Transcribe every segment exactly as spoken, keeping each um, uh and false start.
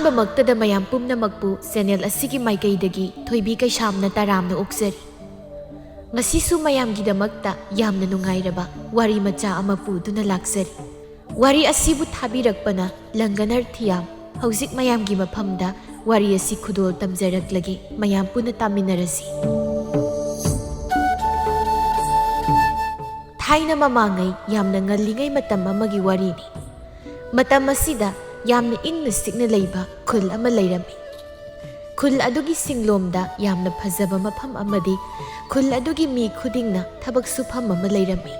ꯑꯍꯥꯟꯕꯃꯛꯇꯗ ꯃꯌꯥꯝ ꯄꯨꯝꯅꯃꯛꯄꯨ ꯆꯦꯅꯦꯜ ꯑꯁꯤꯒꯤ ꯃꯥꯏꯀꯩꯗꯒꯤ ꯊꯣꯏꯕꯤ ꯀꯩꯁꯥꯝꯅ ꯇꯔꯥꯝꯅ ꯑꯣꯛꯆꯔꯤ꯫ ꯉꯁꯤꯁꯨ ꯃꯌꯥꯝꯒꯤꯗꯃꯛꯇ ꯌꯥꯝꯅ ꯅꯨꯡꯉꯥꯏꯔꯕ ꯋꯥꯔꯤ ꯃꯆꯥ ꯑꯃ ꯄꯨꯗꯨꯅ ꯂꯥꯛꯆꯔꯤ꯫ ꯋꯥꯔꯤ ꯑꯁꯤꯕꯨ ꯊꯥꯕꯤꯔꯛꯄꯅ ꯂꯪꯒꯅꯔ ꯊꯤꯌꯥꯝ꯫ ꯍꯧꯖꯤꯛ ꯃꯌꯥꯝꯒꯤ ꯃꯐꯝꯗ ꯋꯥꯔꯤ ꯑꯁꯤ ꯈꯨꯗꯣꯜ ꯇꯝꯖꯔꯛꯂꯒꯦ, ꯃꯌꯥꯝ ꯄꯨꯟꯅ ꯇꯥꯃꯤꯟꯅꯔꯁꯤ꯫ ꯊꯥꯏꯅ ꯃꯃꯥꯡꯉꯩ ꯌꯥꯝꯅ ꯉꯜꯂꯤꯉꯩ ꯃꯇꯝ ꯑꯃꯒꯤ ꯋꯥꯔꯤꯅꯤ꯫ ꯃꯇꯝ ꯑꯁꯤꯗ ꯌꯥꯝꯅ ꯏꯪꯅ ꯆꯤꯛꯅ ꯂꯩꯕ ꯈꯨꯜ ꯑꯃ ꯂꯩꯔꯝꯃꯤ꯫ ꯈꯨꯜ ꯑꯗꯨꯒꯤ ꯁꯤꯡꯂꯣꯝꯗ ꯌꯥꯝꯅ ꯐꯖꯕ ꯃꯐꯝ ꯑꯃꯗꯤ ꯈꯨꯜ ꯑꯗꯨꯒꯤ ꯃꯤ ꯈꯨꯗꯤꯡꯅ ꯊꯕꯛ ꯁꯨꯐꯝ ꯑꯃ ꯂꯩꯔꯝꯃꯤ꯫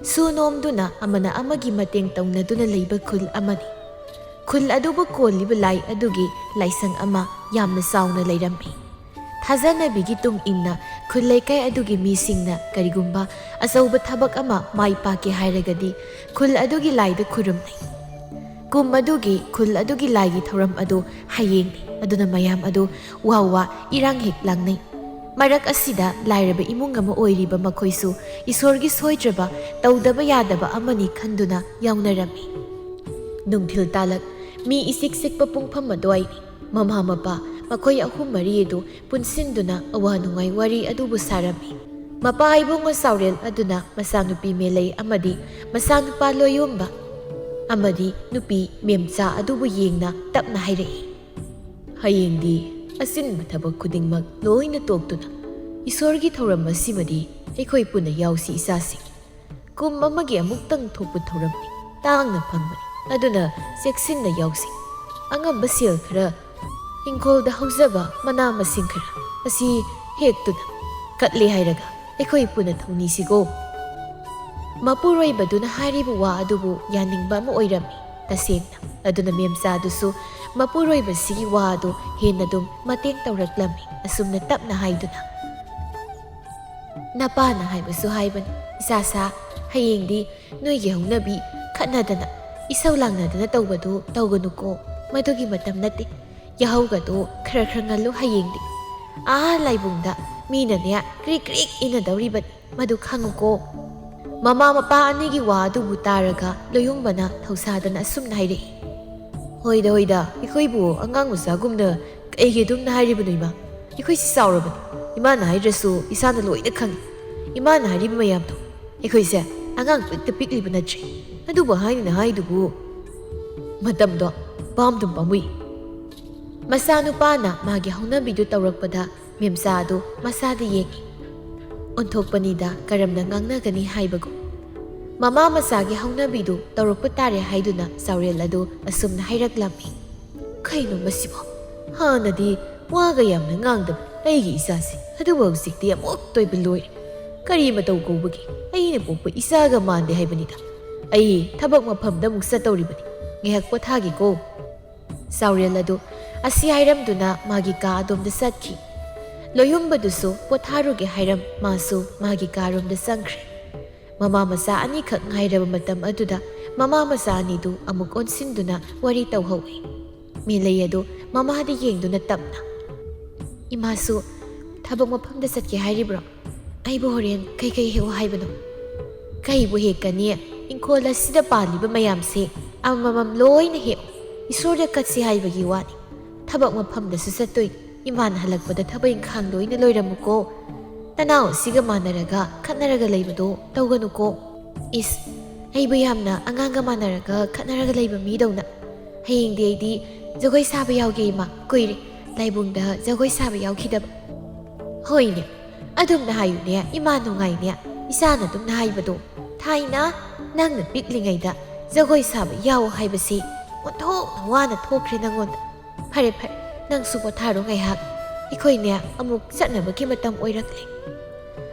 ꯁꯨ ꯅꯣꯝꯗꯨꯅ ꯑꯃꯅ ꯑꯃꯒꯤ ꯃꯇꯦꯡ ꯇꯧꯅꯗꯨꯅ ꯂꯩꯕ ꯈꯨꯜ ꯑꯃꯅꯤ꯫ ꯈꯨꯜ ꯑꯗꯨꯕꯨ ꯀꯣꯜꯂꯤꯕ ꯂꯥꯏ ꯑꯗꯨꯒꯤ ꯂꯥꯏꯁꯪ ꯑꯃ ꯌꯥꯝꯅ ꯆꯥꯎꯅ ꯂꯩꯔꯝꯃꯤ꯫ ꯊꯥꯖꯅꯕꯤꯒꯤ ꯇꯨꯡ ꯏꯟꯅ ꯈꯨꯜ ꯂꯩꯀꯥꯏ ꯑꯗꯨꯒꯤ ꯃꯤꯁꯤꯡꯅ ꯀꯔꯤꯒꯨꯝꯕ ꯑꯆꯧꯕ ꯊꯕꯛ ꯑꯃ ꯃꯥꯏ ꯄꯥꯛꯀꯦ ꯍꯥꯏꯔꯒꯗꯤ ꯈꯨꯜ ꯑꯗꯨꯒꯤ ꯂꯥꯏꯗ ꯈꯨꯔꯨꯝꯅꯩ꯫ ꯀꯨꯝ ꯑꯗꯨꯒꯤ ꯈꯨꯜ ꯑꯗꯨꯒꯤ ꯂꯥꯏꯒꯤ ꯊꯧꯔꯝ ꯑꯗꯨ ꯍꯌꯦꯡꯅꯤ꯫ ꯑꯗꯨꯅ ꯃꯌꯥꯝ ꯑꯗꯨ ꯋꯥ ꯋꯥ ꯏꯔꯥꯡ ꯍꯦꯛ ꯂꯥꯡꯅꯩ꯫ ꯃꯔꯛ ꯑꯁꯤꯗ ꯂꯥꯏꯔꯕ ꯏꯃꯨꯡ ꯑꯃ ꯑꯣꯏꯔꯤꯕ ꯃꯈꯣꯏꯁꯨ ꯏꯁꯣꯔꯒꯤ ꯁꯣꯏꯗ꯭ꯔꯕ, ꯇꯧꯗꯕ ꯌꯥꯗꯕ ꯑꯃꯅꯤ ꯈꯟꯗꯨꯅ ꯌꯥꯎꯅꯔꯝꯃꯤ꯫ ꯅꯨꯡꯊꯤꯜ ꯇꯥꯂꯛ, ꯃꯤ ꯏꯆꯤꯛ ꯆꯤꯛꯄ ꯄꯨꯡꯐꯝ ꯑꯗꯨꯋꯥꯏꯅꯤ꯫ ꯃꯃꯥ ꯃꯄꯥ ꯃꯈꯣꯏ ꯑꯍꯨꯝ ꯃꯔꯤ ꯑꯗꯨ ꯄꯨꯟꯁꯤꯟꯗꯨꯅ ꯑꯋꯥ ꯅꯨꯡꯉꯥꯏ ꯋꯥꯔꯤ ꯑꯗꯨꯕꯨ ꯁꯥꯔꯝꯃꯤ꯫ ꯃꯄꯥ ꯏꯕꯨꯡꯉꯣ ꯆꯥꯎꯔꯦꯜ ꯑꯗꯨꯅ ꯃꯆꯥꯅꯨꯄꯤ ꯃꯦꯂꯩ ꯑꯃꯗꯤ ꯃꯆꯥꯅꯨꯄꯥ ꯂꯣꯌꯣꯝꯕ ꯑꯃꯗꯤ ꯅꯨꯄꯤ ꯃꯦꯝꯆꯥ ꯑꯗꯨꯕꯨ ꯌꯦꯡꯅ ꯇꯞꯅ ꯍꯥꯏꯔꯛꯏ, "ꯍꯌꯦꯡꯗꯤ ꯑꯆꯤꯟꯕ ꯊꯕꯛ ꯈꯨꯗꯤꯡꯃꯛ ꯂꯣꯏꯅ ꯇꯣꯛꯇꯨꯅ ꯏꯁꯣꯔꯒꯤ ꯊꯧꯔꯝ ꯑꯁꯤꯃꯗꯤ ꯑꯩꯈꯣꯏ ꯄꯨꯟꯅ ꯌꯥꯎꯁꯤ ꯏꯆꯥꯁꯤꯡ꯫ ꯀꯨꯝ ꯑꯃꯒꯤ ꯑꯃꯨꯛꯇꯪ ꯊꯣꯛꯄ ꯊꯧꯔꯝꯅꯤ, ꯇꯥꯡꯅ ꯐꯪꯕꯅꯤ, ꯑꯗꯨꯅ ꯆꯦꯛꯁꯤꯟꯅ ꯌꯥꯎꯁꯤ꯫ ꯑꯉꯝꯕ ꯁꯦꯜ ꯈꯔ, ꯏꯪꯈꯣꯜꯗ ꯍꯧꯖꯕ ꯃꯅꯥ ꯃꯁꯤꯡ ꯈꯔ ꯑꯁꯤ ꯍꯦꯛꯇꯨꯅ ꯀꯠꯂꯦ ꯍꯥꯏꯔꯒ ꯑꯩꯈꯣꯏ ꯄꯨꯟꯅ ꯊꯧꯅꯤꯁꯤꯀꯣ?" ꯃꯄꯨꯔꯣꯏꯕꯗꯨꯅ ꯍꯥꯏꯔꯤꯕ ꯋꯥ ꯑꯗꯨꯕꯨ ꯌꯥꯅꯤꯡꯕ ꯑꯃ ꯑꯣꯏꯔꯝꯃꯤ ꯇꯁꯦꯡꯅ꯫ ꯑꯗꯨꯅ ꯃꯦꯝꯆꯥꯗꯨꯁꯨ ꯃꯄꯨꯔꯣꯏꯕꯁꯤꯒꯤ ꯋꯥ ꯑꯗꯨ ꯍꯦꯟꯅ ꯑꯗꯨꯝ ꯃꯇꯦꯡ ꯇꯧꯔꯛꯂꯝꯃꯤ, ꯑꯁꯨꯝꯅ ꯇꯞꯅ ꯍꯥꯏꯗꯨꯅ, "ꯅꯄꯥꯅ ꯍꯥꯏꯕꯁꯨ ꯍꯥꯏꯕꯅꯤ, ꯏꯆꯥꯁꯥ, ꯍꯌꯦꯡꯗꯤ ꯅꯣꯏꯒꯤ ꯍꯧꯅꯕꯤ ꯈꯠꯅꯗꯅ ꯏꯁꯧ ꯂꯥꯡꯅꯗꯅ ꯇꯧꯕꯗꯨ ꯇꯧꯒꯅꯨꯀꯣ꯫ ꯃꯗꯨꯒꯤ ꯃꯇꯝ ꯅꯠꯇꯦ꯫ ꯌꯥꯍꯧꯒꯗꯣ ꯈꯔ ꯈꯔ ꯉꯜꯂꯨ ꯍꯌꯦꯡꯗꯤ꯫ ꯑꯥ ꯂꯥꯏꯕꯨꯡꯗ ꯃꯤꯅꯅꯦ ꯀ꯭ꯔꯤꯛ ꯀ꯭ꯔꯤꯛ ꯏꯟꯅꯗꯧꯔꯤꯕꯅꯤ, ꯃꯗꯨ ꯈꯪꯉꯨꯀꯣ꯫" ꯃꯃꯥ ꯃꯄꯥ ꯑꯅꯤꯒꯤ ꯋꯥ ꯑꯗꯨꯕꯨ ꯇꯥꯔꯒ ꯂꯣꯌꯨꯝꯕꯅ ꯊꯧꯁꯥꯗꯅ ꯑꯁꯨꯝꯅ ꯍꯥꯏꯔꯛꯏ, "ꯍꯣꯏꯗ, ꯍꯣꯏꯗ, ꯑꯩꯈꯣꯏꯕꯨ ꯑꯉꯥꯡ ꯃꯆꯥꯒꯨꯝꯅ ꯀꯩꯒꯤ ꯑꯗꯨꯝꯅ ꯍꯥꯏꯔꯤꯕꯅꯣ, ꯏꯃꯥ? ꯑꯩꯈꯣꯏꯁꯤ ꯆꯥꯎꯔꯕꯅꯤ꯫ ꯏꯃꯥꯅ ꯍꯥꯏꯗ꯭ꯔꯁꯨ ꯏꯁꯥꯅ ꯂꯣꯏꯅ ꯈꯪꯏ꯫ ꯏꯃꯥꯅ ꯍꯥꯏꯔꯤꯕ ꯃꯌꯥꯝꯗꯣ ꯑꯩꯈꯣꯏꯁꯦ ꯑꯉꯥꯡ ꯄꯤꯛꯇ ꯄꯤꯛꯂꯤꯕ ꯅꯠꯇ꯭ꯔꯦ꯫ ꯑꯗꯨꯕꯨ ꯍꯥꯏꯅꯤꯅ ꯍꯥꯏꯗꯨꯕꯨ ꯃꯇꯝꯗꯣ ꯄꯥꯝꯗꯨꯝ ꯄꯥꯝꯃꯨꯏ꯫" ꯃꯆꯥꯅꯨꯄꯥꯅ ꯃꯥꯒꯤ ꯍꯧꯅꯕꯤꯗꯨ ꯇꯧꯔꯛꯄꯗ ꯃꯦꯝꯆꯥ ꯑꯗꯨ ꯃꯁꯥꯗ ꯌꯦꯡꯏ꯫ ꯑꯣꯟꯊꯣꯛꯄꯅꯤꯗ, ꯀꯔꯝꯅ ꯉꯥꯡꯅꯒꯅꯤ ꯍꯥꯏꯕꯒꯨꯝ꯫ ꯃꯃꯥ ꯃꯆꯥꯒꯤ ꯍꯧꯅꯕꯤꯗꯨ ꯇꯧꯔꯛꯄ ꯇꯥꯔꯦ ꯍꯥꯏꯗꯨꯅ ꯆꯥꯎꯔꯦꯜ ꯑꯗꯨ ꯑꯁꯨꯝꯅ ꯍꯥꯏꯔꯛꯂꯝꯃꯤ꯫ "ꯀꯩꯅꯣ ꯃꯁꯤꯕꯣ? ꯍꯥꯟꯅꯗꯤ ꯋꯥꯒ ꯌꯥꯝꯅ ꯉꯥꯡꯗꯕ ꯑꯩꯒꯤ ꯏꯆꯥꯁꯤ, ꯑꯗꯨꯕꯨ ꯍꯧꯖꯤꯛꯇꯤ ꯑꯃꯨꯛ ꯇꯣꯏꯕ ꯂꯣꯏꯔꯦ꯫ ꯀꯔꯤ ꯃꯇꯧ ꯀꯧꯕꯒꯦ? ꯑꯩꯅ ꯄꯣꯛꯄ ꯏꯆꯥꯒ ꯃꯥꯟꯗꯦ ꯍꯥꯏꯕꯅꯤꯗ꯫ ꯑꯩ ꯊꯕꯛ ꯃꯐꯝꯗ ꯑꯃꯨꯛ ꯆꯠꯇꯧꯔꯤꯕꯅꯤ꯫ ꯉꯥꯏꯍꯥꯛ ꯄꯣꯊꯥꯒꯦꯀꯣ꯫" ꯆꯥꯎꯔꯦꯜ ꯑꯗꯨ ꯑꯁꯤ ꯍꯥꯏꯔꯝꯗꯨꯅ ꯃꯥꯒꯤ ꯀꯥ ꯑꯗꯣꯝꯗ ꯆꯠꯈꯤ꯫ ꯂꯣꯌꯨꯝꯕꯗꯨꯁꯨ ꯄꯣꯊꯥꯔꯨꯒꯦ ꯍꯥꯏꯔꯝ ꯃꯥꯁꯨ ꯃꯥꯒꯤ ꯀꯥꯔꯣꯝꯗ ꯆꯪꯈ꯭ꯔꯦ꯫ ꯃꯃꯥ ꯃꯆꯥ ꯑꯅꯤꯈꯛ ꯉꯥꯏꯔꯕ ꯃꯇꯝ ꯑꯗꯨꯗ ꯃꯃꯥ ꯃꯆꯥ ꯑꯅꯤꯗꯨ ꯑꯃꯨꯛ ꯑꯣꯟꯁꯤꯟꯗꯨꯅ ꯋꯥꯔꯤ ꯇꯧꯍꯧꯏ꯫ ꯃꯦꯂꯩ ꯑꯗꯨ ꯃꯃꯥꯗ ꯌꯦꯡꯗꯨꯅ ꯇꯞꯅ, "ꯏꯃꯥꯁꯨ ꯊꯕꯛ ꯃꯐꯝꯗ ꯆꯠꯀꯦ ꯍꯥꯏꯔꯤꯕ꯭ꯔꯣ? ꯑꯩꯕꯨ ꯍꯣꯔꯦꯟ ꯀꯩꯀꯩ ꯍꯦꯛꯎ ꯍꯥꯏꯕꯅꯣ?" "ꯀꯩꯕꯨ ꯍꯦꯛꯀꯅꯤ? ꯏꯪꯈꯣꯜ ꯑꯁꯤꯗ ꯄꯥꯜꯂꯤꯕ ꯃꯌꯥꯝꯁꯦ ꯑꯃꯃꯝ ꯂꯣꯏꯅ ꯍꯦꯛꯎ꯫ ꯏꯁꯣꯔꯗ ꯀꯠꯁꯤ ꯍꯥꯏꯕꯒꯤ ꯋꯥꯅꯤ꯫ ꯊꯕꯛ ꯃꯐꯝꯗꯁꯨ ꯆꯠꯇꯣꯏꯅꯤ꯫ ꯏꯃꯥꯅ ꯍꯜꯂꯛꯄꯗ ꯊꯕꯛ ꯏꯪꯈꯥꯡ ꯂꯣꯏꯅ ꯂꯣꯏꯔꯝꯃꯨꯀꯣ꯫ ꯅꯅꯥꯎ ꯑꯁꯤꯒ ꯃꯥꯟꯅꯔꯒ ꯈꯠꯅꯔꯒ ꯂꯩꯕꯗꯣ ꯇꯧꯒꯅꯨꯀꯣ꯫" "ꯏꯁ, ꯑꯩꯕꯨ ꯌꯥꯝꯅ ꯑꯉꯥꯡꯒ ꯃꯥꯟꯅꯔꯒ ꯈꯠꯅꯔꯒ ꯂꯩꯕ ꯃꯤꯗꯧꯅ꯫ ꯍꯌꯦꯡꯗꯤ ꯑꯩꯗꯤ ꯖꯒꯣꯏ ꯁꯥꯕ ꯌꯥꯎꯒꯦ ꯏꯃꯥ꯫ ꯀꯨꯏꯔꯦ ꯂꯥꯏꯕꯨꯡꯗ ꯖꯒꯣꯏ ꯁꯥꯕ ꯌꯥꯎꯈꯤꯗꯕ꯫" "ꯍꯣꯏꯅꯦ, ꯑꯗꯨꯝꯅ ꯍꯥꯏꯌꯨꯅꯦ ꯏꯃꯥ ꯅꯨꯡꯉꯥꯏꯅꯦ꯫ ꯏꯆꯥꯅ ꯑꯗꯨꯝꯅ ꯍꯥꯏꯕꯗꯣ꯫ ꯊꯥꯏꯅ ꯅꯪꯅ ꯄꯤꯛꯂꯤꯉꯩꯗ ꯖꯒꯣꯏ ꯁꯥꯕ ꯌꯥꯎ ꯍꯥꯏꯕꯁꯤ ꯑꯣꯟꯊꯣꯛꯅ ꯋꯥꯅ ꯊꯣꯛꯈ꯭ꯔꯦ ꯅꯪꯉꯣꯟꯗ꯫ ꯐꯔꯦ ꯐꯔꯦ, ꯅꯪꯁꯨ ꯄꯣꯊꯥꯔꯣ ꯉꯥꯏꯍꯥꯛ꯫ ꯑꯩꯈꯣꯏꯅꯦ ꯑꯃꯨꯛ ꯆꯠꯅꯕꯒꯤ ꯃꯇꯝ ꯑꯣꯏꯔꯛꯂꯦ꯫"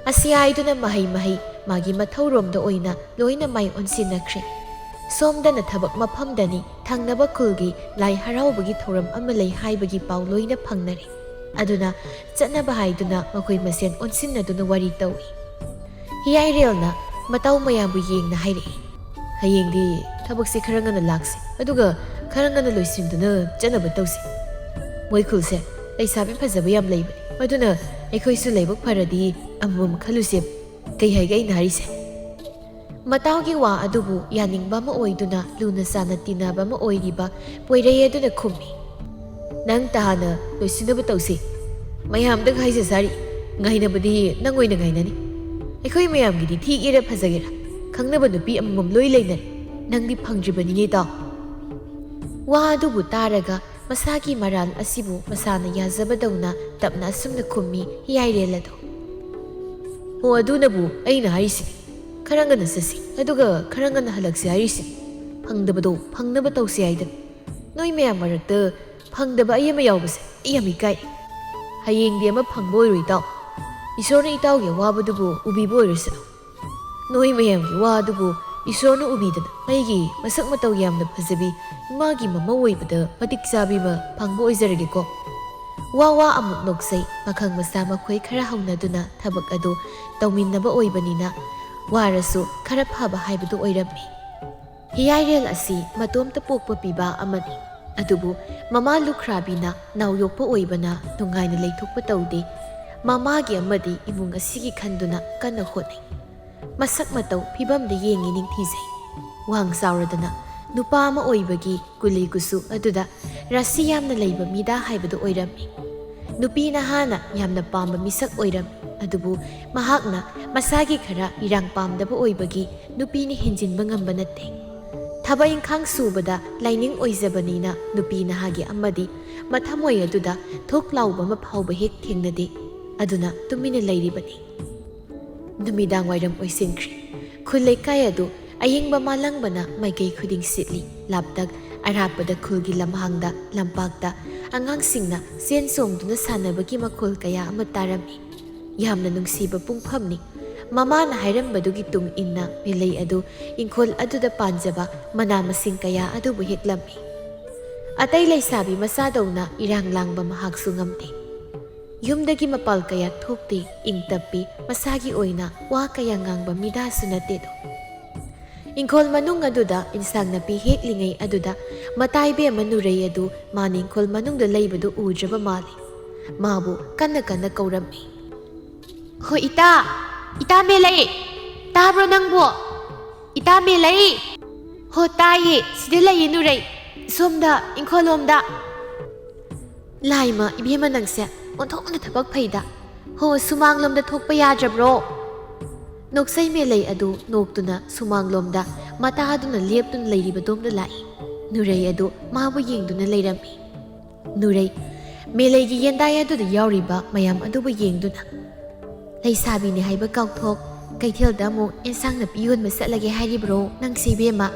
ꯑꯁꯤ ꯍꯥꯏꯗꯨꯅ ꯃꯍꯩ ꯃꯍꯩ ꯃꯥꯒꯤ ꯃꯊꯧꯔꯣꯝꯗ ꯑꯣꯏꯅ ꯂꯣꯏꯅ ꯃꯥꯏ ꯑꯣꯟꯁꯤꯟꯅꯈ꯭ꯔꯦ꯫ ꯁꯣꯝꯗꯅ ꯊꯕꯛ ꯃꯐꯝꯗꯅꯤ, ꯊꯪꯅꯕ ꯈꯨꯜꯒꯤ ꯂꯥꯏ ꯍꯔꯥꯎꯕꯒꯤ ꯊꯧꯔꯝ ꯑꯃ ꯂꯩ ꯍꯥꯏꯕꯒꯤ ꯄꯥꯎ ꯂꯣꯏꯅ ꯐꯪꯅꯔꯦ꯫ ꯑꯗꯨꯅ ꯆꯠꯅꯕ ꯍꯥꯏꯗꯨꯅ ꯃꯈꯣꯏ ꯃꯁꯦꯟ ꯑꯣꯟꯁꯤꯟꯅꯗꯨꯅ ꯋꯥꯔꯤ ꯇꯧꯏ꯫ ꯍꯤꯌꯥꯏꯔꯦꯜꯅ ꯃꯇꯥꯎ ꯃꯌꯥꯝꯕꯨ ꯌꯦꯡꯅ ꯍꯥꯏꯔꯛꯏ꯫ "ꯍꯌꯦꯡꯗꯤ ꯊꯕꯛꯁꯦ ꯈꯔ ꯉꯟꯅ ꯂꯥꯛꯁꯤ, ꯑꯗꯨꯒ ꯈꯔ ꯉꯟꯅ ꯂꯣꯏꯁꯤꯟꯗꯨꯅ ꯆꯠꯅꯕ ꯇꯧꯁꯤ꯫ ꯃꯣꯏ ꯈꯨꯜꯁꯦ ꯂꯩꯁꯥꯕꯤ ꯐꯖꯕ ꯌꯥꯝ ꯂꯩꯕꯅꯤ, ꯑꯗꯨꯅ ꯑꯩꯈꯣꯏꯁꯨ ꯂꯥꯏꯕꯛ ꯐꯔꯗꯤ ꯑꯃꯃꯝ ꯈꯜꯂꯨꯁꯦ꯫ ꯀꯩ ꯍꯥꯏꯒꯦ ꯑꯩꯅ ꯍꯥꯏꯔꯤꯁꯦ?" ꯃꯇꯥꯎꯒꯤ ꯋꯥ ꯑꯗꯨꯕꯨ ꯌꯥꯅꯤꯡꯕ ꯑꯃ ꯑꯣꯏꯗꯨꯅ ꯂꯨꯅ ꯆꯥꯟꯅ ꯇꯤꯟꯅꯕ ꯑꯃ ꯑꯣꯏꯔꯤꯕ ꯄꯣꯏꯔꯩ ꯑꯗꯨꯅ ꯈꯨꯝꯃꯤ, "ꯅꯪ ꯇꯍꯥꯟꯅ ꯂꯣꯏꯁꯤꯟꯅꯕ ꯇꯧꯁꯤ꯫ ꯃꯌꯥꯝꯗ ꯍꯥꯏꯖ ꯁꯥꯔꯤ, ꯉꯥꯏꯅꯕꯗꯤ ꯅꯪ ꯑꯣꯏꯅ ꯉꯥꯏꯅꯅꯤ꯫ ꯑꯩꯈꯣꯏ ꯃꯌꯥꯝꯒꯤꯗꯤ ꯊꯤꯒꯦꯔꯥ ꯐꯖꯒꯦꯔꯥ, ꯈꯪꯅꯕ ꯅꯨꯄꯤ ꯑꯃꯃꯝ ꯂꯣꯏ ꯂꯩꯅꯔꯦ꯫ ꯅꯪꯗꯤ ꯐꯪꯗ꯭ꯔꯤꯕꯅꯤꯅꯦ ꯏꯇꯥꯎ꯫" ꯋꯥ ꯑꯗꯨꯕꯨ ꯇꯥꯔꯒ ꯃꯁꯥꯒꯤ ꯃꯔꯥꯜ ꯑꯁꯤꯕꯨ ꯃꯁꯥꯅ ꯌꯥꯖꯕꯗꯧꯅ ꯇꯞꯅ ꯑꯁꯨꯝꯅ ꯈꯨꯝꯃꯤ ꯍꯤꯌꯥꯏꯔꯦꯜ ꯑꯗꯨ꯫ "ꯑꯣ, ꯑꯗꯨꯅꯕꯨ ꯑꯩꯅ ꯍꯥꯏꯔꯤꯁꯤꯅꯤ, ꯈꯔ ꯉꯟꯅ ꯆꯠꯁꯤ, ꯑꯗꯨꯒ ꯈꯔ ꯉꯟꯅ ꯍꯜꯂꯛꯁꯤ ꯍꯥꯏꯔꯤꯁꯤꯅꯤ꯫ ꯐꯪꯗꯕꯗꯣ ꯐꯪꯅꯕ ꯇꯧꯁꯤ ꯍꯥꯏꯗꯅ꯫ ꯅꯣꯏ ꯃꯌꯥꯝ ꯃꯔꯛꯇ ꯐꯪꯗꯕ ꯑꯩ ꯑꯃ ꯌꯥꯎꯕꯁꯦ ꯑꯩ ꯌꯥꯝ ꯏꯀꯥꯏ꯫ ꯍꯌꯦꯡꯗꯤ ꯑꯃ ꯐꯪꯕ ꯑꯣꯏꯔꯣꯏ ꯏꯇꯥꯎ꯫ ꯏꯁꯣꯔꯅ ꯏꯇꯥꯎꯒꯤ ꯑꯋꯥꯕꯗꯨꯕꯨ ꯎꯕꯤꯕ ꯑꯣꯏꯔꯁꯅꯨ꯫ ꯅꯣꯏ ꯃꯌꯥꯝꯒꯤ ꯋꯥ ꯑꯗꯨꯕꯨ ꯏꯁꯣꯔꯅ ꯎꯕꯤꯗꯅ ꯑꯩꯒꯤ ꯃꯁꯛ ꯃꯇꯧ ꯌꯥꯝꯅ ꯐꯖꯕꯤ ꯏꯃꯥꯒꯤ ꯃꯃꯧ ꯑꯣꯏꯕꯗ ꯃꯇꯤꯛ ꯆꯥꯕꯤ ꯑꯃ ꯐꯪꯕ ꯑꯣꯏꯖꯔꯒꯦꯀꯣ꯫" ꯋꯥ ꯋꯥ ꯑꯃꯨꯛ ꯅꯣꯛꯆꯩ꯫ ꯄꯥꯈꯪ ꯃꯆꯥ ꯃꯈꯣꯏ ꯈꯔ ꯍꯧꯅꯗꯨꯅ ꯊꯕꯛ ꯑꯗꯨ ꯇꯧꯃꯤꯟꯅꯕ ꯑꯣꯏꯕꯅꯤꯅ ꯋꯥꯔꯁꯨ ꯈꯔ ꯐꯕ ꯍꯥꯏꯕꯗꯨ ꯑꯣꯏꯔꯝꯃꯤ꯫ ꯍꯤꯌꯥꯏꯔꯦꯜ ꯑꯁꯤ ꯃꯇꯣꯝꯇ ꯄꯣꯛꯄ ꯄꯤꯕ ꯑꯃꯅꯤ꯫ ꯑꯗꯨꯕꯨ ꯃꯃꯥ ꯂꯨꯈ꯭ꯔꯥꯕꯤꯅ ꯅꯥꯎ ꯌꯣꯛꯄ ꯑꯣꯏꯕꯅ ꯅꯨꯡꯉꯥꯏꯅ ꯂꯩꯊꯣꯛꯄ ꯇꯧꯗꯦ꯫ ꯃꯃꯥꯒꯤ ꯑꯃꯗꯤ ꯏꯃꯨꯡ ꯑꯁꯤꯒꯤ ꯈꯟꯗꯨꯅ ꯀꯟꯅ ꯍꯣꯠꯅꯩ꯫ ꯃꯁꯛ ꯃꯇꯧ ꯐꯤꯕꯝꯗ ꯌꯦꯡꯉꯤ ꯅꯤꯡꯊꯤꯖꯩ꯫ ꯋꯥꯡ ꯆꯥꯎꯔꯗꯅ ꯅꯨꯄꯥ ꯑꯃ ꯑꯣꯏꯕꯒꯤ ꯀꯨꯂꯤ ꯀꯨꯁꯨ ꯑꯗꯨꯗ ꯔꯥꯁꯤ ꯌꯥꯝꯅ ꯂꯩꯕ ꯃꯤꯗꯥ ꯍꯥꯏꯕꯗꯨ ꯑꯣꯏꯔꯝꯃꯤ꯫ ꯅꯨꯄꯤ ꯅꯍꯥꯅ ꯌꯥꯝꯅ ꯄꯥꯝꯕ ꯃꯤꯁꯛ ꯑꯣꯏꯔꯝꯃꯤ꯫ ꯑꯗꯨꯕꯨ ꯃꯍꯥꯛꯅ ꯃꯁꯥꯒꯤ ꯈꯔ ꯏꯔꯥꯡ ꯄꯥꯝꯗꯕ ꯑꯣꯏꯕꯒꯤ ꯅꯨꯄꯤꯅ ꯍꯦꯟꯖꯤꯟꯕ ꯉꯝꯕ ꯅꯠꯇꯦ꯫ ꯊꯕꯛ ꯏꯪꯈꯥꯡ ꯁꯨꯕꯗ ꯂꯥꯏꯅꯤꯡ ꯑꯣꯏꯖꯕꯅꯤꯅ ꯅꯨꯄꯤ ꯅꯍꯥꯒꯤ ꯑꯃꯗꯤ ꯃꯊꯃꯣꯏ ꯑꯗꯨꯗ ꯊꯣꯛ ꯂꯥꯎꯕ ꯑꯃ ꯐꯥꯎꯕ ꯍꯦꯛ ꯊꯦꯡꯅꯗꯦ꯫ ꯑꯗꯨꯅ ꯇꯨꯃꯤꯟꯅ ꯂꯩꯔꯤꯕꯅꯤ꯫ ꯅꯨꯃꯤꯗꯥꯡ ꯋꯥꯏꯔꯝ ꯑꯣꯏꯁꯤꯟꯈ꯭ꯔꯦ꯫ ꯈꯨꯜ ꯂꯩꯀꯥꯏ ꯑꯗꯨ ꯑꯌꯤꯡꯕ ꯃꯥꯂꯪꯕꯅ ꯃꯥꯏꯀꯩ ꯈꯨꯗꯤꯡ ꯁꯤꯠꯂꯤ꯫ ꯂꯥꯞꯇꯛ ꯑꯔꯥꯞꯄꯗ ꯈꯨꯜꯒꯤ ꯂꯝꯍꯥꯡꯗ, ꯂꯝꯄꯥꯛꯇ ꯑꯉꯥꯡꯁꯤꯡꯅ ꯆꯦꯟ ꯆꯣꯡꯗꯨꯅ ꯁꯥꯟꯅꯕꯒꯤ ꯃꯈꯣꯜ ꯀꯌꯥ ꯑꯃ ꯇꯥꯔꯝꯃꯤ꯫ ꯌꯥꯝꯅ ꯅꯨꯡꯁꯤꯕ ꯄꯨꯡꯐꯝꯅꯤ꯫ ꯃꯃꯥꯅ ꯍꯥꯏꯔꯝꯕꯗꯨꯒꯤ ꯇꯨꯡ ꯏꯟꯅ ꯃꯤꯂꯩ ꯑꯗꯨ ꯏꯪꯈꯣꯜ ꯑꯗꯨꯗ ꯄꯥꯟꯖꯕ ꯃꯅꯥ ꯃꯁꯤꯡ ꯀꯌꯥ ꯑꯗꯨꯕꯨ ꯍꯦꯛꯂꯝꯃꯤ꯫ ꯑꯇꯩ ꯂꯩꯁꯥꯕꯤ ꯃꯆꯥꯗꯧꯅ ꯏꯔꯥꯡ ꯂꯥꯡꯕ ꯃꯍꯥꯛꯁꯨ ꯉꯝꯗꯦ꯫ ꯌꯨꯝꯗꯒꯤ ꯃꯄꯥꯜ ꯀꯌꯥ ꯊꯣꯛꯇꯦ, ꯏꯪ ꯇꯞꯄꯤ, ꯃꯁꯥꯒꯤ ꯑꯣꯏꯅ ꯋꯥ ꯀꯌꯥ ꯉꯥꯡꯕ ꯃꯤꯗꯥꯁꯨ ꯅꯠꯇꯦꯗꯣ꯫ ꯏꯪꯈꯣꯜ ꯃꯅꯨꯡ ꯑꯗꯨꯗ ꯏꯟꯁꯥꯡ ꯅꯥꯄꯤ ꯍꯦꯛꯂꯤꯉꯩ ꯑꯗꯨꯗ ꯃꯇꯥꯏꯕꯤ ꯑꯃ ꯅꯨꯔꯩ ꯑꯗꯨ ꯃꯥꯅ ꯏꯪꯈꯣꯜ ꯃꯅꯨꯡꯗ ꯂꯩꯕꯗꯨ ꯎꯗ꯭ꯔꯕ ꯃꯥꯜꯂꯤ꯫ ꯃꯥꯕꯨ ꯀꯟꯅ ꯀꯟꯅ ꯀꯧꯔꯝꯃꯤ꯫ "ꯍꯣ ꯏꯇꯥ, ꯏꯇꯥ ꯃꯦꯂꯩ, ꯇꯥꯕ꯭ꯔꯣ ꯅꯪꯕꯣ?" ꯏꯇꯥ ꯃꯦꯂꯩ! ꯍꯣ, ꯇꯥꯏꯌꯦ, ꯁꯤꯗ ꯂꯩꯌꯦ ꯅꯨꯔꯩ꯫ ꯁꯣꯝꯗ, ꯏꯪꯈꯣꯜꯂꯣꯝꯗ꯫ ꯂꯥꯏꯃ, ꯏꯕꯦꯝꯃ ꯅꯪꯁꯦ ꯑꯣꯟꯊꯣꯛꯅ ꯊꯕꯛ ꯐꯩꯗ꯫ ꯍꯣ, ꯁꯨꯃꯥꯡꯂꯣꯝꯗ ꯊꯣꯛꯄ ꯌꯥꯗ꯭ꯔꯕ꯭ꯔꯣ? ꯅꯣꯛꯆꯩ ꯃꯦꯂꯩ ꯑꯗꯨ ꯅꯣꯛꯇꯨꯅ ꯁꯨꯃꯥꯡꯂꯣꯝꯗ ꯃꯇꯥꯗꯨꯅ ꯂꯦꯞꯇꯨꯅ ꯂꯩꯔꯤꯕꯗꯣꯝꯗ ꯂꯥꯛꯏ꯫ ꯅꯨꯔꯩ ꯑꯗꯨ ꯃꯥꯕꯨ ꯌꯦꯡꯗꯨꯅ ꯂꯩꯔꯝꯃꯤ꯫ ꯅꯨꯔꯩ, ꯃꯦꯂꯩꯒꯤ ꯌꯦꯟꯗꯥꯏ ꯑꯗꯨꯗ ꯌꯥꯎꯔꯤꯕ ꯃꯌꯥꯝ ꯑꯗꯨꯕꯨ ꯌꯦꯡꯗꯨꯅ, "ꯂꯩꯁꯥꯕꯤꯅꯤ ꯍꯥꯏꯕ ꯀꯥꯎꯊꯣꯛ, ꯀꯩꯊꯦꯜꯗ ꯑꯃꯨꯛ ꯑꯦꯟꯁꯥꯡ ꯅꯥꯄꯤ ꯌꯣꯟꯕ ꯆꯠꯂꯒꯦ ꯍꯥꯏꯔꯤꯕ꯭ꯔꯣ ꯅꯪꯁꯦ ꯏꯕꯦꯝꯃ?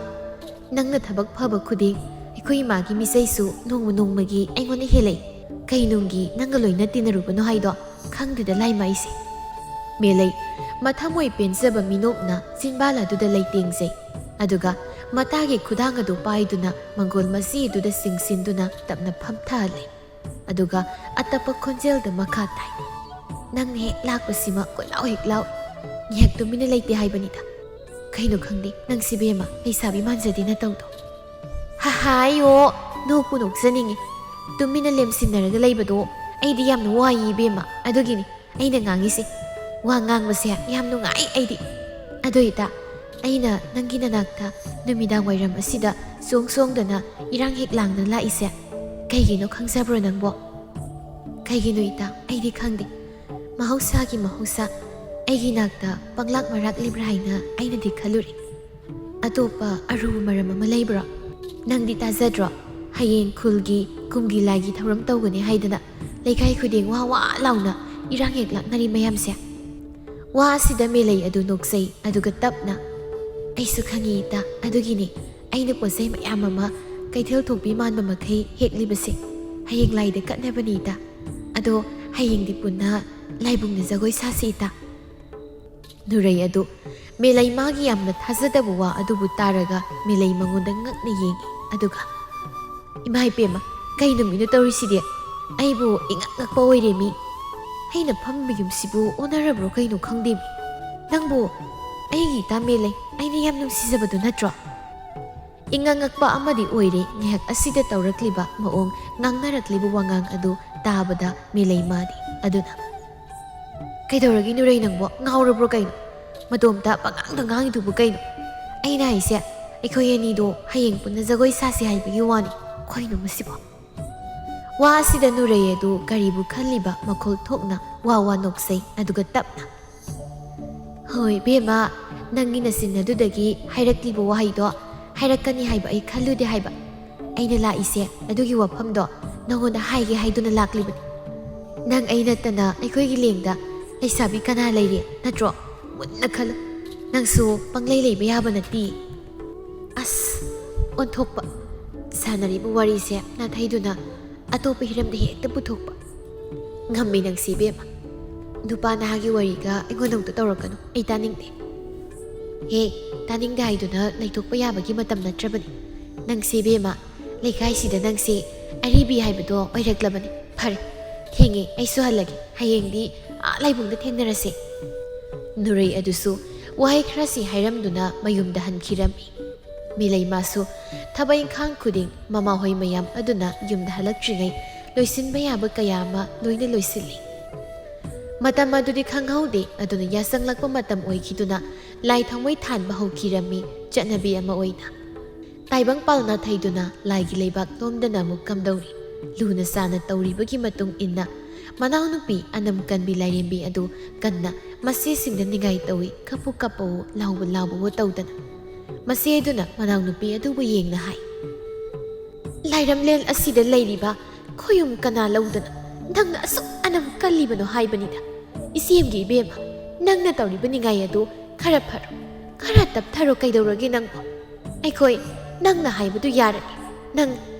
ꯅꯪꯅ ꯊꯕꯛ ꯐꯕ ꯈꯨꯗꯤꯡ ꯑꯩꯈꯣꯏ ꯏꯃꯥꯒꯤ ꯃꯤꯆꯩꯁꯨ ꯅꯣꯡꯃ ꯅꯣꯡꯃꯒꯤ ꯑꯩꯉꯣꯟꯗ ꯍꯦꯜꯂꯛꯏ꯫ ꯀꯩ ꯅꯨꯡꯒꯤ ꯅꯪꯒ ꯂꯣꯏꯅ ꯇꯤꯟꯅꯔꯨꯕꯅꯣ ꯍꯥꯏꯗꯣ ꯈꯪꯗꯦꯗ ꯂꯥꯏꯃ ꯑꯩꯁꯦ꯫" ꯃꯦꯂꯩ, ꯃꯊꯃꯣꯏ ꯄꯦꯟꯖꯕ ꯃꯤꯅꯣꯛꯅ ꯆꯤꯟꯕꯥꯜ ꯑꯗꯨꯗ ꯂꯩꯇꯦꯡꯖꯩ꯫ ꯑꯗꯨꯒ ꯃꯇꯥꯒꯤ ꯈꯨꯗꯥꯡ ꯑꯗꯨ ꯄꯥꯏꯗꯨꯅ ꯃꯪꯒꯣꯜ ꯃꯆꯤ ꯑꯗꯨꯗ ꯆꯤꯡꯁꯤꯟꯗꯨꯅ ꯇꯞꯅ ꯐꯝꯊꯍꯜꯂꯤ꯫ ꯑꯗꯨꯒ ꯑꯇꯞꯄ ꯈꯣꯟꯖꯦꯜꯗ ꯃꯈꯥ ꯇꯥꯏ, "ꯅꯪꯅ ꯍꯦꯛ ꯂꯥꯛꯄꯁꯤꯃ ꯀꯣꯏꯂꯥꯎ ꯍꯦꯛ ꯂꯥꯎ꯫ ꯉꯥꯏꯍꯥꯛ ꯇꯨꯃꯤꯟꯅ ꯂꯩꯇꯦ ꯍꯥꯏꯕꯅꯤꯗ꯫ ꯀꯩꯅꯣ ꯈꯪꯗꯦ, ꯅꯪꯁꯤ ꯏꯕꯦꯝꯃ, ꯂꯩꯁꯥꯕꯤ ꯃꯥꯟꯖꯗꯦ ꯅꯇꯧꯗꯣ꯫" "ꯍꯥꯏꯌꯣ, ꯅꯣꯛꯄꯨ ꯅꯣꯛꯆꯅꯤꯡꯉꯤ꯫ ꯇꯨꯃꯤꯟꯅ ꯂꯦꯝꯁꯤꯟꯅꯔꯒ ꯂꯩꯕꯗꯣ ꯑꯩꯗꯤ ꯌꯥꯝꯅ ꯋꯥꯏꯌꯦ ꯏꯕꯦꯝꯃ꯫ ꯑꯗꯨꯒꯤꯅꯤ ꯑꯩꯅ ꯉꯥꯡꯉꯤꯁꯦ꯫ ꯋꯥ ꯉꯥꯡꯕꯁꯦ ꯌꯥꯝ ꯅꯨꯡꯉꯥꯏ ꯑꯩꯗꯤ꯫ ꯑꯗꯣ ꯏꯇꯥ, ꯑꯩꯅ ꯅꯪꯒꯤ ꯅꯅꯥꯛꯇ ꯅꯨꯃꯤꯗꯥꯡ ꯋꯥꯏꯔꯝ ꯑꯁꯤꯗ ꯆꯣꯡ ꯆꯣꯡꯗꯅ ꯏꯔꯥꯡ ꯍꯦꯛ ꯂꯥꯡꯗꯅ ꯂꯥꯛꯏꯁꯦ ꯀꯩꯒꯤꯅꯣ ꯈꯪꯖꯕ꯭ꯔꯣ ꯅꯪꯕꯣ?" "ꯀꯩꯒꯤꯅꯣ ꯏꯇꯥ? ꯑꯩꯗꯤ ꯈꯪꯗꯦ꯫ ꯃꯍꯧꯁꯥꯒꯤ ꯃꯍꯧꯁꯥ ꯑꯩꯒꯤ ꯅꯥꯛꯇ ꯄꯪꯂꯥꯛ ꯃꯔꯥꯛꯂꯤꯕ꯭ꯔꯥ ꯍꯥꯏꯅ ꯑꯩꯅꯗꯤ ꯈꯜꯂꯨꯔꯦ꯫ ꯑꯇꯣꯞꯄ ꯑꯔꯨꯕ ꯃꯔꯝ ꯑꯃ ꯂꯩꯕ꯭ꯔꯣ? ꯅꯪꯗꯤ ꯇꯥꯖꯗ꯭ꯔꯣ? ꯍꯌꯦꯡ ꯈꯨꯜꯒꯤ ꯀꯨꯝꯒꯤ ꯂꯥꯏꯒꯤ ꯊꯧꯔꯝ ꯇꯧꯒꯅꯤ ꯍꯥꯏꯗꯅ ꯂꯩꯀꯥꯏ ꯈꯨꯗꯤꯡ ꯋꯥ ꯋꯥ ꯂꯥꯎꯅ ꯏꯔꯥꯡ ꯍꯦꯛ ꯂꯥꯛꯅꯔꯤ ꯃꯌꯥꯝꯁꯦ꯫" ꯋꯥ ꯑꯁꯤꯗ ꯃꯦꯂꯩ ꯑꯗꯨ ꯅꯣꯛꯆꯩ, ꯑꯗꯨꯒ ꯇꯞꯅ, "ꯑꯩꯁꯨ ꯈꯪꯉꯤ ꯏꯇꯥ, ꯑꯗꯨꯒꯤꯅꯤ ꯑꯩꯅ ꯄꯣꯠꯆꯩ ꯃꯌꯥꯝ ꯑꯃ ꯀꯩꯊꯦꯜ ꯊꯣꯛꯄꯤ ꯃꯥꯟꯕ ꯃꯈꯩ ꯍꯦꯛꯂꯤꯕꯁꯦ꯫ ꯍꯌꯦꯡ ꯂꯥꯏꯗ ꯀꯠꯅꯕꯅꯤ ꯏꯇꯥ꯫ ꯑꯗꯣ ꯍꯌꯦꯡꯗꯤ ꯄꯨꯟꯅ ꯂꯥꯏꯕꯨꯡꯗ ꯖꯒꯣꯏ ꯁꯥꯁꯤ ꯏꯇꯥ꯫" ꯅꯨꯔꯩ ꯑꯗꯨ ꯃꯦꯂꯩ ꯃꯥꯒꯤ ꯌꯥꯝꯅ ꯊꯥꯖꯗꯕ ꯋꯥ ꯑꯗꯨꯕꯨ ꯇꯥꯔꯒ ꯃꯦꯂꯩ ꯃꯉꯣꯟꯗ ꯉꯛꯅ ꯌꯦꯡꯉꯤ꯫ ꯑꯗꯨꯒ, "ꯏꯃꯥ ꯏꯄꯦꯝꯃ, ꯀꯩꯅꯣ ꯃꯤꯅ ꯇꯧꯔꯤꯁꯤꯗꯤ? ꯑꯩꯕꯨ ꯏꯉꯛ ꯉꯛꯄ ꯑꯣꯏꯔꯦ ꯃꯤ꯫ ꯑꯩꯅ ꯐꯝꯃꯤꯕ ꯌꯨꯝꯁꯤꯕꯨ ꯑꯣꯟꯅꯔꯕ꯭ꯔꯣ ꯀꯩꯅꯣ ꯈꯪꯗꯦ ꯃꯤ꯫ ꯅꯪꯕꯨ ꯑꯩꯒꯤ ꯏꯇꯥ ꯃꯦꯂꯩ, ꯑꯩꯅ ꯌꯥꯝ ꯅꯨꯡꯁꯤꯖꯕꯗꯨ ꯅꯠꯇ꯭ꯔꯣ?" ꯏꯉꯛ ꯉꯛꯄ ꯑꯃꯗꯤ ꯑꯣꯏꯔꯦ ꯉꯥꯏꯍꯥꯛ ꯑꯁꯤꯗ ꯇꯧꯔꯛꯂꯤꯕ ꯃꯑꯣꯡ, ꯉꯥꯡꯅꯔꯛꯂꯤꯕ ꯋꯥꯉꯥꯡ ꯑꯗꯨ ꯇꯥꯕꯗ ꯃꯦꯂꯩ ꯃꯥꯗꯤ꯫ ꯑꯗꯨꯅ, "ꯀꯩꯗꯧꯔꯒꯦ ꯅꯨꯔꯩ ꯅꯪꯕꯣ? ꯉꯥꯎꯔꯕ꯭ꯔꯣ ꯀꯩꯅꯣ? ꯃꯇꯣꯝꯇ ꯄꯉꯥꯡꯗ ꯉꯥꯡꯉꯤꯗꯨꯕꯨ ꯀꯩꯅꯣ? ꯑꯩꯅ ꯍꯥꯏꯁꯦ, ꯑꯩꯈꯣꯏ ꯑꯅꯤꯗꯣ ꯍꯌꯦꯡ ꯄꯨꯟꯅ ꯖꯒꯣꯏ ꯁꯥꯁꯤ ꯍꯥꯏꯕꯒꯤ ꯋꯥꯅꯤ꯫ ꯀꯩꯅꯣ ꯃꯁꯤꯕꯣ? ꯋꯥ ꯑꯁꯤꯗ ꯅꯨꯔꯩ ꯑꯗꯨ ꯀꯔꯤꯕꯨ ꯈꯜꯂꯤꯕ ꯃꯈꯣꯜ ꯊꯣꯛꯅ ꯋꯥ ꯋꯥ ꯅꯣꯛꯆꯩ, ꯑꯗꯨꯒ ꯇꯞꯅ, "ꯍꯣꯏ ꯏꯕꯦꯝꯃ, ꯅꯪꯒꯤ ꯅꯆꯤꯟ ꯑꯗꯨꯗꯒꯤ ꯍꯥꯏꯔꯛꯂꯤꯕ ꯋꯥꯍꯩꯗꯣ ꯍꯥꯏꯔꯛꯀꯅꯤ ꯍꯥꯏꯕ ꯑꯩ ꯈꯜꯂꯨꯗꯦ ꯍꯥꯏꯕ꯫ ꯑꯩꯅ ꯂꯥꯛꯏꯁꯦ ꯑꯗꯨꯒꯤ ꯋꯥꯐꯝꯗꯣ ꯅꯉꯣꯟꯗ ꯍꯥꯏꯒꯦ ꯍꯥꯏꯗꯨꯅ ꯂꯥꯛꯂꯤꯕꯅꯤ꯫ ꯅꯪ ꯑꯩ ꯅꯠꯇꯅ ꯑꯩꯈꯣꯏꯒꯤ ꯂꯦꯡꯗ ꯂꯩꯁꯥꯕꯤ ꯀꯅꯥ ꯂꯩꯔꯤ, ꯅꯠꯇ꯭ꯔꯣ? ꯃꯨꯟꯅ ꯈꯜꯂꯨ꯫ ꯅꯪꯁꯨ ꯄꯪꯂꯩ ꯂꯩꯕ ꯌꯥꯕ ꯅꯠꯇꯦ꯫" ꯑꯁ, ꯑꯣꯟꯊꯣꯛꯄ꯫ ꯁꯥꯟꯅꯔꯤꯕ ꯋꯥꯔꯤꯁꯦ ꯅꯥꯊꯩꯗꯨꯅ ꯑꯇꯣꯞꯄ ꯍꯤꯔꯝꯗ ꯍꯦꯛꯇ ꯄꯨꯊꯣꯛꯄ꯫ ꯉꯝꯃꯤ ꯅꯪꯁꯤ ꯏꯕꯦꯝꯃ꯫ ꯅꯨꯄꯥ ꯅꯍꯥꯒꯤ ꯋꯥꯔꯤꯒ ꯑꯩꯉꯣꯟꯗ ꯑꯃꯨꯛꯇ ꯇꯧꯔꯛꯀꯅꯨ, ꯑꯩ ꯇꯥꯅꯤꯡꯗꯦ꯫ ꯍꯦ, ꯇꯥꯅꯤꯡꯗꯦ ꯍꯥꯏꯗꯨꯅ ꯂꯩꯊꯣꯛꯄ ꯌꯥꯕꯒꯤ ꯃꯇꯝ ꯅꯠꯇ꯭ꯔꯕꯅꯤ꯫ ꯅꯪꯁꯤ ꯏꯕꯦꯝꯃ, ꯂꯩꯀꯥꯏꯁꯤꯗ ꯅꯪꯁꯤ ꯑꯔꯤꯕꯤ ꯍꯥꯏꯕꯗꯣ ꯑꯣꯏꯔꯛꯂꯕꯅꯤ꯫ ꯐꯔꯦ, ꯊꯦꯡꯉꯦ, ꯑꯩꯁꯨ ꯍꯜꯂꯒꯦ꯫ ꯍꯌꯦꯡꯗꯤ ꯑꯥ ꯂꯥꯏꯕꯨꯡꯗ ꯊꯦꯡꯅꯔꯁꯦ꯫ ꯅꯨꯔꯩ ꯑꯗꯨꯁꯨ ꯋꯥꯍꯩ ꯈꯔꯁꯤ ꯍꯥꯏꯔꯝꯗꯨꯅ ꯃꯌꯨꯝꯗ ꯍꯟꯈꯤꯔꯝꯃꯤ꯫ ꯃꯤꯂꯩꯃꯥꯁꯨ ꯊꯕꯛ ꯏꯪꯈꯥꯡ ꯈꯨꯗꯤꯡ ꯃꯃꯥꯍꯣꯏ ꯃꯌꯥꯝ ꯑꯗꯨꯅ ꯌꯨꯝꯗ ꯍꯜꯂꯛꯇ꯭ꯔꯤꯉꯩ ꯂꯣꯏꯁꯤꯟꯕ ꯌꯥꯕ ꯀꯌꯥ ꯑꯃ ꯂꯣꯏꯅ ꯂꯣꯏꯁꯤꯜꯂꯤ꯫ ꯃꯇꯝ ꯑꯗꯨꯗꯤ ꯈꯪꯍꯧꯗꯦ, ꯑꯗꯨꯅ ꯌꯥꯆꯪꯂꯛꯄ ꯃꯇꯝ ꯑꯣꯏꯈꯤꯗꯨꯅ ꯂꯥꯏ ꯊꯥꯎꯃꯩ ꯊꯥꯟꯕ ꯍꯧꯈꯤꯔꯝꯃꯤ, ꯆꯠꯅꯕꯤ ꯑꯃ ꯑꯣꯏꯅ꯫ ꯇꯥꯏꯕꯪ ꯄꯥꯜ ꯅꯥꯊꯩꯗꯨꯅ ꯂꯥꯏꯒꯤ ꯂꯩꯕꯥꯛ ꯂꯣꯝꯗꯅ ꯑꯃꯨꯛ ꯀꯝꯗꯧꯔꯤ꯫ ꯂꯨꯅ ꯆꯥꯅ ꯇꯧꯔꯤꯕꯒꯤ ꯃꯇꯨꯡ ꯏꯟꯅ ꯃꯅꯥꯎꯅꯨꯄꯤ ꯑꯅꯝ ꯀꯟꯕꯤ ꯂꯥꯏꯔꯦꯝꯕꯤ ꯑꯗꯨ ꯀꯟꯅ ꯃꯆꯦꯁꯤꯡꯗ ꯅꯤꯡꯉꯥꯏ ꯇꯧꯏ, "ꯀꯞꯄꯨ ꯀꯞꯄꯨ, ꯂꯥꯎꯕ ꯂꯥꯎꯕꯋꯣ" ꯇꯧꯗꯅ꯫ ꯃꯆꯦ ꯑꯗꯨꯅ ꯃꯅꯥꯎꯅꯨꯄꯤ ꯑꯗꯨꯕꯨ ꯌꯦꯡꯅ ꯍꯥꯏ, "ꯂꯥꯏꯔꯝꯂꯦꯟ ꯑꯁꯤꯗ ꯂꯩꯔꯤꯕ ꯈꯣꯌꯨꯝ ꯀꯅꯥ ꯂꯧꯗꯅ ꯅꯪꯅ ꯑꯁꯨꯛ ꯑꯅꯝ ꯀꯜꯂꯤꯕꯅꯣ ꯍꯥꯏꯕꯅꯤꯗ꯫ ꯏꯆꯦꯝꯒꯤ ꯏꯕꯦꯝꯃ, ꯅꯪꯅ ꯇꯧꯔꯤꯕ ꯅꯤꯡꯉꯥꯏ ꯑꯗꯨ ꯈꯔ ꯐꯔꯣ, ꯈꯔ ꯇꯞꯊꯔꯣ꯫ ꯀꯩꯗꯧꯔꯒꯦ ꯅꯪꯕꯨ? ꯑꯩꯈꯣꯏ ꯅꯪꯅ ꯍꯥꯏꯕꯗꯨ ꯌꯥꯔꯅꯤ꯫ ꯅꯪ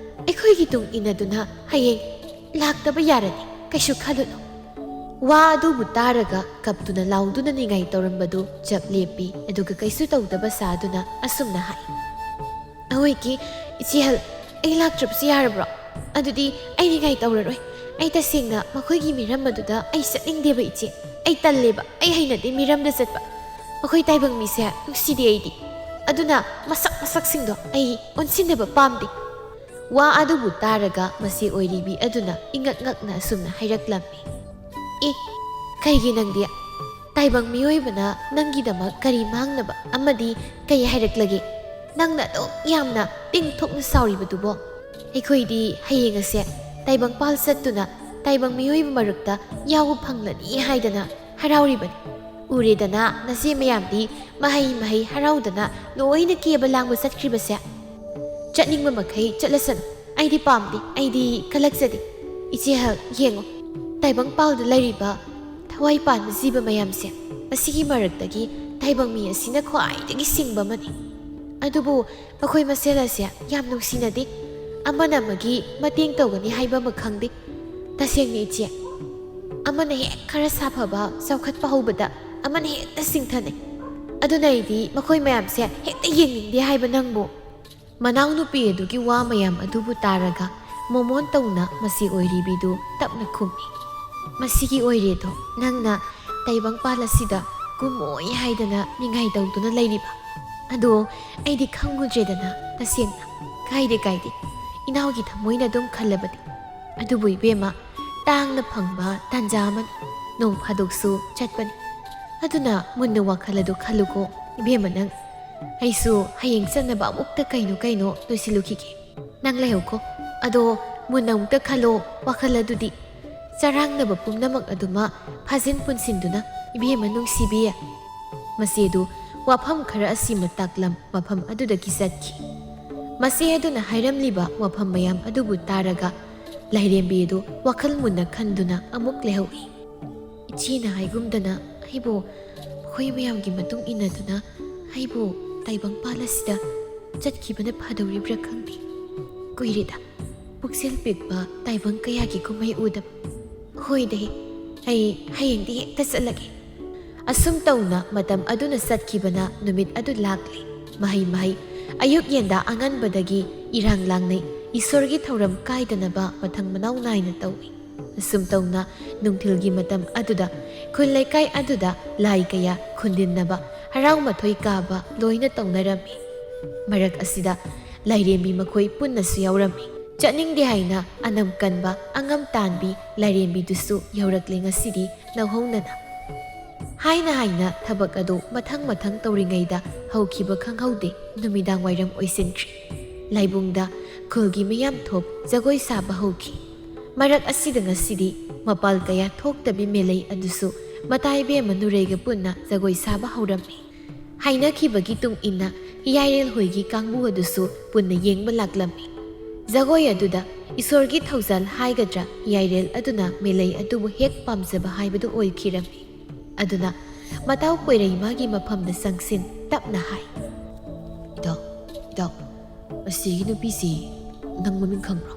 ꯑꯩꯈꯣꯏꯒꯤ ꯇꯨꯡ ꯏꯟꯅꯗꯨꯅ ꯍꯌꯦꯡ ꯂꯥꯛꯇꯕ ꯌꯥꯔꯅꯤ, ꯀꯩꯁꯨ ꯈꯜꯂꯨꯅꯨ"꯫ ꯋꯥ ꯑꯗꯨꯕꯨ ꯇꯥꯔꯒ ꯀꯞꯇꯨꯅ ꯂꯥꯎꯗꯨꯅ ꯅꯤꯡꯉꯥꯏ ꯇꯧꯔꯝꯕꯗꯨ ꯆꯞ ꯂꯦꯞꯄꯤ, ꯑꯗꯨꯒ ꯀꯩꯁꯨ ꯇꯧꯗꯕ ꯁꯥꯗꯨꯅ ꯑꯁꯨꯝꯅ ꯍꯥꯏ, "ꯑꯋꯣꯏꯒꯤ ꯏꯆꯦꯍꯜ, ꯑꯩ ꯂꯥꯛꯇ꯭ꯔꯕꯁꯨ ꯌꯥꯔꯕ꯭ꯔꯣ? ꯑꯗꯨꯗꯤ ꯑꯩ ꯅꯤꯡꯉꯥꯏ ꯇꯧꯔꯔꯣꯏ꯫ ꯑꯩ ꯇꯁꯦꯡꯅ ꯃꯈꯣꯏꯒꯤ ꯃꯤꯔꯝ ꯑꯗꯨꯗ ꯑꯩ ꯆꯠꯅꯤꯡꯗꯦꯕ ꯏꯆꯦ꯫ ꯑꯩ ꯇꯜꯂꯦꯕ, ꯑꯩ ꯍꯩꯅꯗꯦ ꯃꯤꯔꯝꯗ ꯆꯠꯄ꯫ ꯃꯈꯣꯏ ꯇꯥꯏꯕꯪ ꯃꯤꯁꯦ ꯅꯨꯡꯁꯤꯗꯦ ꯑꯩꯗꯤ꯫ ꯑꯗꯨꯅ ꯃꯁꯛ ꯃꯁꯛꯁꯤꯡꯗꯣ ꯑꯩ ꯑꯣꯟꯁꯤꯟꯅꯕ ꯄꯥꯝꯗꯦ"꯫ ꯋꯥ ꯑꯗꯨꯕꯨ ꯇꯥꯔꯒ ꯃꯆꯦ ꯑꯣꯏꯔꯤꯕꯤ ꯑꯗꯨꯅ ꯏꯉꯛ ꯉꯛꯅ ꯑꯁꯨꯝꯅ ꯍꯥꯏꯔꯛꯂꯝꯃꯤ, "ꯑꯦ, ꯀꯩꯒꯤ ꯅꯪꯗꯤ?" "ꯇꯥꯏꯕꯪ ꯃꯤꯑꯣꯏꯕꯅ ꯅꯪꯒꯤꯗꯃꯛ ꯀꯔꯤ ꯃꯥꯡꯅꯕ ꯑꯃꯗꯤ ꯀꯔꯤ ꯍꯥꯏꯔꯛꯂꯒꯦ? ꯅꯪꯅ ꯑꯗꯨꯛ ꯌꯥꯝꯅ ꯇꯤꯡꯊꯣꯛꯅ ꯁꯥꯎꯔꯤꯕꯗꯨꯕꯣ?" "ꯑꯩꯈꯣꯏꯗꯤ ꯍꯌꯦꯡ ꯑꯁꯦ ꯇꯥꯏꯕꯪꯄꯥꯜ ꯆꯠꯇꯨꯅ ꯇꯥꯏꯕꯪ ꯃꯤꯑꯣꯏꯕ ꯃꯔꯛꯇ ꯌꯥꯎꯕ ꯐꯪꯂꯅꯤ ꯍꯥꯏꯗꯅ ꯍꯔꯥꯎꯔꯤꯕꯅꯤ꯫ ꯎꯔꯦꯗꯅ, ꯅꯆꯦ ꯃꯌꯥꯝꯗꯤ ꯃꯍꯩ ꯃꯍꯩ ꯍꯔꯥꯎꯗꯅ ꯂꯣꯏꯅ ꯀꯦꯕ ꯂꯥꯡꯕ ꯆꯠꯈ꯭ꯔꯤꯕꯁꯦ꯫ ꯆꯠꯅꯤꯡꯕ ꯃꯈꯩ ꯆꯠꯂꯁꯅꯨ꯫ ꯑꯩꯗꯤ ꯄꯥꯝꯗꯦ, ꯑꯩꯗꯤ ꯀꯜꯂꯛꯆꯗꯦ꯫ ꯏꯆꯦꯍꯜ, ꯌꯦꯡꯉꯨ, ꯇꯥꯏꯕꯪꯄꯥꯜꯗ ꯂꯩꯔꯤꯕ ꯊꯋꯥꯏ ꯄꯥꯟꯕ ꯖꯤꯕ ꯃꯌꯥꯝꯁꯦ, ꯃꯁꯤꯒꯤ ꯃꯔꯛꯇꯒꯤ ꯇꯥꯏꯕꯪ ꯃꯤ ꯑꯁꯤꯅ ꯈ꯭ꯋꯥꯏꯗꯒꯤ ꯁꯤꯡꯕ ꯑꯃꯅꯤ꯫ ꯑꯗꯨꯕꯨ ꯃꯈꯣꯏ ꯃꯁꯦꯜ ꯑꯁꯦ ꯌꯥꯝ ꯅꯨꯡꯁꯤꯅꯗꯦ꯫ ꯑꯃꯅ ꯑꯃꯒꯤ ꯃꯇꯦꯡ ꯇꯧꯒꯅꯤ ꯍꯥꯏꯕ ꯑꯃ ꯈꯪꯗꯦ꯫ ꯇꯁꯦꯡꯅ ꯏꯆꯦ, ꯑꯃꯅ ꯍꯦꯛ ꯈꯔ ꯁꯥꯐꯕ ꯆꯥꯎꯈꯠꯄ ꯍꯧꯕꯗ ꯑꯃꯅ ꯍꯦꯛꯇ ꯁꯤꯡꯊꯅꯩ꯫ ꯑꯗꯨꯅ ꯑꯩꯗꯤ ꯃꯈꯣꯏ ꯃꯌꯥꯝꯁꯦ ꯍꯦꯛꯇ ꯌꯦꯡꯅꯤꯡꯗꯦ ꯍꯥꯏꯕ ꯅꯪꯕꯨ꯫" ꯃꯅꯥꯎꯅꯨꯄꯤ ꯑꯗꯨꯒꯤ ꯋꯥ ꯃꯌꯥꯝ ꯑꯗꯨꯕꯨ ꯇꯥꯔꯒ ꯃꯣꯃꯣꯟ ꯇꯧꯅ ꯃꯆꯦ ꯑꯣꯏꯔꯤꯕꯤꯗꯨ ꯇꯞꯅ ꯈꯨꯝꯃꯤ꯫ "ꯃꯁꯤꯒꯤ ꯑꯣꯏꯔꯦꯗꯣ ꯅꯪꯅ ꯇꯥꯏꯕꯪꯄꯥꯜ ꯑꯁꯤꯗ ꯀꯨꯝꯃꯣꯏ ꯍꯥꯏꯗꯅ ꯅꯤꯡꯉꯥꯏ ꯇꯧꯗꯨꯅ ꯂꯩꯔꯤꯕ꯫ ꯑꯗꯣ ꯑꯩꯗꯤ ꯈꯪꯉꯨꯗ꯭ꯔꯦꯗꯅ, ꯇꯁꯦꯡꯅ꯫ ꯀꯥꯏꯗꯦ, ꯀꯥꯏꯗꯦ, ꯏꯅꯥꯎꯒꯤ ꯊꯃꯣꯏꯅ ꯑꯗꯨꯝ ꯈꯜꯂꯕꯅꯤ꯫ ꯑꯗꯨꯕꯨ ꯏꯕꯦꯝꯃ, ꯇꯥꯡꯅ ꯐꯪꯕ ꯇꯥꯟꯖꯥ ꯑꯃꯅꯤ꯫ ꯅꯣꯡ ꯐꯥꯗꯣꯛꯁꯨ ꯆꯠꯄꯅꯤ꯫ ꯑꯗꯨꯅ ꯃꯨꯟꯅ ꯋꯥꯈꯜ ꯑꯗꯨ ꯈꯜꯂꯨꯀꯣ ꯏꯕꯦꯝꯃ ꯅꯪ꯫ ꯑꯩꯁꯨ ꯍꯌꯦꯡ ꯆꯠꯅꯕ ꯑꯃꯨꯛꯇ ꯀꯩꯅꯣ ꯀꯩꯅꯣ ꯂꯣꯏꯁꯤꯜꯂꯨꯈꯤꯒꯦ꯫ ꯅꯪ ꯂꯩꯍꯧꯀꯣ꯫ ꯑꯗꯣ ꯃꯨꯟꯅ ꯑꯃꯨꯛꯇ ꯈꯜꯂꯣ ꯋꯥꯈꯜ ꯑꯗꯨꯗꯤ꯫ ꯆꯔꯥꯡꯅꯕ ꯄꯨꯝꯅꯃꯛ ꯑꯗꯨꯃꯛ ꯐꯥꯖꯤꯟ ꯄꯨꯟꯁꯤꯟꯗꯨꯅ ꯏꯕꯦꯝꯃ ꯅꯨꯡꯁꯤꯕꯤ꯫" ꯃꯆꯦꯗꯨ ꯋꯥꯐꯝ ꯈꯔ ꯑꯁꯤꯃ ꯇꯥꯛꯂꯝ ꯃꯐꯝ ꯑꯗꯨꯗꯒꯤ ꯆꯠꯈꯤ꯫ ꯃꯆꯦ ꯑꯗꯨꯅ ꯍꯥꯏꯔꯝꯂꯤꯕ ꯋꯥꯐꯝ ꯃꯌꯥꯝ ꯑꯗꯨꯕꯨ ꯇꯥꯔꯒ ꯂꯥꯏꯔꯦꯝꯕꯤ ꯑꯗꯨ ꯋꯥꯈꯜ ꯃꯨꯟꯅ ꯈꯟꯗꯨꯅ ꯑꯃꯨꯛ ꯂꯩꯍꯧꯏ꯫ "ꯏꯆꯦꯅ ꯍꯥꯏꯒꯨꯝꯗꯅ ꯑꯩꯕꯨ ꯃꯈꯣꯏ ꯃꯌꯥꯝꯒꯤ ꯃꯇꯨꯡ ꯏꯟꯅꯗꯨꯅ ꯑꯩꯕꯨ ꯇꯥꯏꯕꯪꯄꯥꯜ ꯑꯁꯤꯗ ꯆꯠꯈꯤꯕꯅ ꯐꯗꯧꯔꯤꯕ꯭ꯔꯥ ꯈꯪꯗꯦ꯫ ꯀꯨꯏꯔꯦꯗ ꯄꯨꯛꯆꯦꯜ ꯄꯤꯛꯄ ꯇꯥꯏꯕꯪ ꯀꯌꯥꯒꯤ ꯀꯨꯝꯍꯩ ꯎꯗꯕ꯫ ꯍꯣꯏꯗ, ꯑꯩ ꯍꯌꯦꯡꯗꯤ ꯍꯦꯛꯇ ꯆꯠꯂꯒꯦ꯫" ꯑꯁꯨꯝ ꯇꯧꯅ ꯃꯇꯝ ꯑꯗꯨꯅ ꯆꯠꯈꯤꯕꯅ ꯅꯨꯃꯤꯠ ꯑꯗꯨ ꯂꯥꯛꯂꯤ꯫ ꯃꯍꯩ ꯃꯍꯩ ꯑꯌꯨꯛ ꯌꯦꯟꯗꯥ ꯑꯉꯟꯕꯗꯒꯤ ꯏꯔꯥꯡ ꯂꯥꯡꯅꯩ꯫ ꯏꯁꯣꯔꯒꯤ ꯊꯧꯔꯝ ꯀꯥꯏꯗꯅꯕ ꯃꯊꯪ ꯃꯅꯥꯎ ꯅꯥꯏꯅ ꯇꯧꯏ꯫ ꯑꯁꯨꯝ ꯇꯧꯅ ꯅꯨꯡꯊꯤꯜꯒꯤ ꯃꯇꯝ ꯑꯗꯨꯗ ꯈꯨꯜ ꯂꯩꯀꯥꯏ ꯑꯗꯨꯗ ꯂꯥꯏ ꯀꯌꯥ ꯈꯨꯟꯗꯤꯟꯅꯕ, ꯍꯔꯥꯎ ꯃꯊꯣꯏ ꯀꯥꯕ ꯂꯣꯏꯅ ꯇꯧꯅꯔꯝꯃꯤ꯫ ꯃꯔꯛ ꯑꯁꯤꯗ ꯂꯥꯏꯔꯦꯝꯕꯤ ꯃꯈꯣꯏ ꯄꯨꯟꯅꯁꯨ ꯌꯥꯎꯔꯝꯃꯤ꯫ ꯆꯠꯅꯤꯡꯗꯦ ꯍꯥꯏꯅ ꯑꯅꯝ ꯀꯟꯕ ꯑꯉꯝ ꯇꯥꯟꯕꯤ ꯂꯥꯏꯔꯦꯝꯕꯤꯗꯨꯁꯨ ꯌꯧꯔꯛꯂꯦ ꯉꯁꯤꯗꯤ ꯅꯧꯍꯧꯅꯅ꯫ ꯍꯥꯏꯅ ꯍꯥꯏꯅ ꯊꯕꯛ ꯑꯗꯨ ꯃꯊꯪ ꯃꯊꯪ ꯇꯧꯔꯤꯉꯩꯗ ꯍꯧꯈꯤꯕ ꯈꯪꯍꯧꯗꯦ꯫ ꯅꯨꯃꯤꯗꯥꯡ ꯋꯥꯏꯔꯝ ꯑꯣꯏꯁꯤꯟꯈ꯭ꯔꯦ꯫ ꯂꯥꯏꯕꯨꯡꯗ ꯈꯨꯜꯒꯤ ꯃꯤꯌꯥꯝ ꯊꯣꯛ ꯖꯒꯣꯏ ꯁꯥꯕ ꯍꯧꯈꯤ꯫ ꯃꯔꯛ ꯑꯁꯤꯗ ꯉꯁꯤꯗꯤ ꯃꯄꯥꯜ ꯀꯌꯥ ꯊꯣꯛꯇꯕꯤ ꯃꯦꯂꯩ ꯑꯗꯨꯁꯨ ꯃꯇꯥꯏꯕꯦꯝꯃ ꯅꯨꯔꯩꯒ ꯄꯨꯟꯅ ꯖꯒꯣꯏ ꯁꯥꯕ ꯍꯧꯔꯝꯃꯤ꯫ ꯍꯥꯏꯅꯈꯤꯕꯒꯤ ꯇꯨꯡ ꯏꯟꯅ ꯍꯤꯌꯥꯏꯔꯦꯜ ꯍꯣꯏꯒꯤ ꯀꯥꯡꯕꯨ ꯑꯗꯨꯁꯨ ꯄꯨꯟꯅ ꯌꯦꯡꯕ ꯂꯥꯛꯂꯝꯃꯤ꯫ ꯖꯒꯣꯏ ꯑꯗꯨꯗ ꯏꯁꯣꯔꯒꯤ ꯊꯧꯖꯥꯜ ꯍꯥꯏꯒꯗ꯭ꯔꯥ, ꯍꯤꯌꯥꯏꯔꯦꯜ ꯑꯗꯨꯅ ꯃꯦꯂꯩ ꯑꯗꯨꯕꯨ ꯍꯦꯛ ꯄꯥꯝꯖꯕ ꯍꯥꯏꯕꯗꯨ ꯑꯣꯏꯈꯤꯔꯝꯃꯤ꯫ ꯑꯗꯨꯅ ꯃꯇꯥꯎ ꯄꯣꯏꯔꯩ ꯃꯥꯒꯤ ꯃꯐꯝꯗ ꯆꯪꯁꯤꯟ ꯇꯞꯅ ꯍꯥꯏ, "ꯏꯇꯥꯎ, ꯏꯇꯥꯎ, ꯑꯁꯤꯒꯤ ꯅꯨꯄꯤꯁꯤ ꯅꯪ ꯃꯃꯤꯡ ꯈꯪꯕ꯭ꯔꯣ?"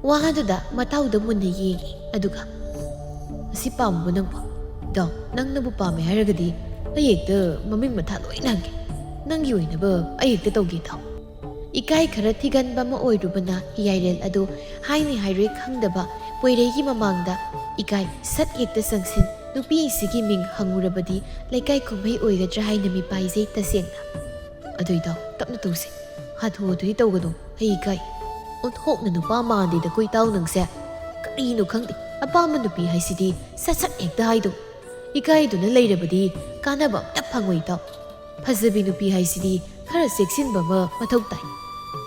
ꯋꯥꯗꯨꯗ ꯃꯇꯥꯎꯗ ꯃꯨꯟꯅ ꯌꯦꯡꯉꯤ꯫ ꯑꯗꯨꯒ, "ꯑꯁꯤ ꯄꯥꯝꯕ ꯅꯪꯕꯣ? ꯏꯇꯥꯎ, ꯅꯪꯅꯕꯨ ꯄꯥꯝꯃꯦ ꯍꯥꯏꯔꯒꯗꯤ ꯑꯩ ꯍꯦꯛꯇ ꯃꯃꯤꯡ ꯃꯊꯥ ꯂꯣꯏꯅ ꯍꯪꯒꯦ꯫ ꯅꯪꯒꯤ ꯑꯣꯏꯅꯕ ꯑꯩ ꯍꯦꯛꯇ ꯇꯧꯒꯦ ꯏꯇꯥꯎ꯫" ꯏꯀꯥꯏ ꯈꯔ ꯊꯤꯒꯟꯕ ꯑꯃ ꯑꯣꯏꯔꯨꯕꯅ ꯍꯤꯌꯥꯏꯔꯦꯜ ꯑꯗꯨ ꯍꯥꯏꯅꯤ ꯍꯥꯏꯔꯣꯏ ꯈꯪꯗꯕ ꯄꯣꯏꯔꯩꯒꯤ ꯃꯃꯥꯡꯗ ꯏꯀꯥꯏ ꯁꯠ ꯍꯦꯛꯇ ꯆꯪꯁꯤꯟ, ꯅꯨꯄꯤ ꯑꯁꯤꯒꯤ ꯃꯤꯡ ꯍꯪꯉꯨꯔꯕꯗꯤ ꯂꯩꯀꯥꯏ ꯀꯨꯝꯍꯩ ꯑꯣꯏꯒꯗ꯭ꯔꯥ ꯍꯥꯏꯅ ꯃꯤꯄꯥꯏꯖꯩ ꯇꯁꯦꯡꯅ꯫ "ꯑꯗꯨ ꯏꯇꯥꯎ, ꯇꯞꯅ ꯇꯧꯁꯦ꯫ ꯍꯥꯊꯨ ꯍꯥꯊꯨꯗꯤ ꯇꯧꯒꯅꯨ, ꯑꯩ ꯏꯀꯥꯏ꯫ ꯑꯣꯟꯊꯣꯛꯅ ꯅꯨꯄꯥ ꯃꯥꯟꯗꯦꯗ ꯀꯣ ꯏꯇꯥꯎ ꯅꯪꯁꯦ꯫ ꯀꯔꯤꯅꯣ ꯈꯪꯗꯦ, ꯑꯄꯥꯝꯕ ꯅꯨꯄꯤ ꯍꯥꯏꯁꯤꯗꯤ ꯁꯠ ꯁꯠ ꯍꯦꯛꯇ ꯍꯥꯏꯗꯧ꯫ ꯏꯀꯥꯏꯗꯨꯅ ꯂꯩꯔꯕꯗꯤ ꯀꯥꯟꯅꯕ ꯑꯝꯇ ꯐꯪꯉꯣꯏ ꯏꯇꯥꯎ꯫ ꯐꯖꯕꯤ ꯅꯨꯄꯤ ꯍꯥꯏꯁꯤꯗꯤ ꯈꯔ ꯆꯦꯛꯁꯤꯟꯕ ꯑꯃ ꯃꯊꯧ ꯇꯥꯏ꯫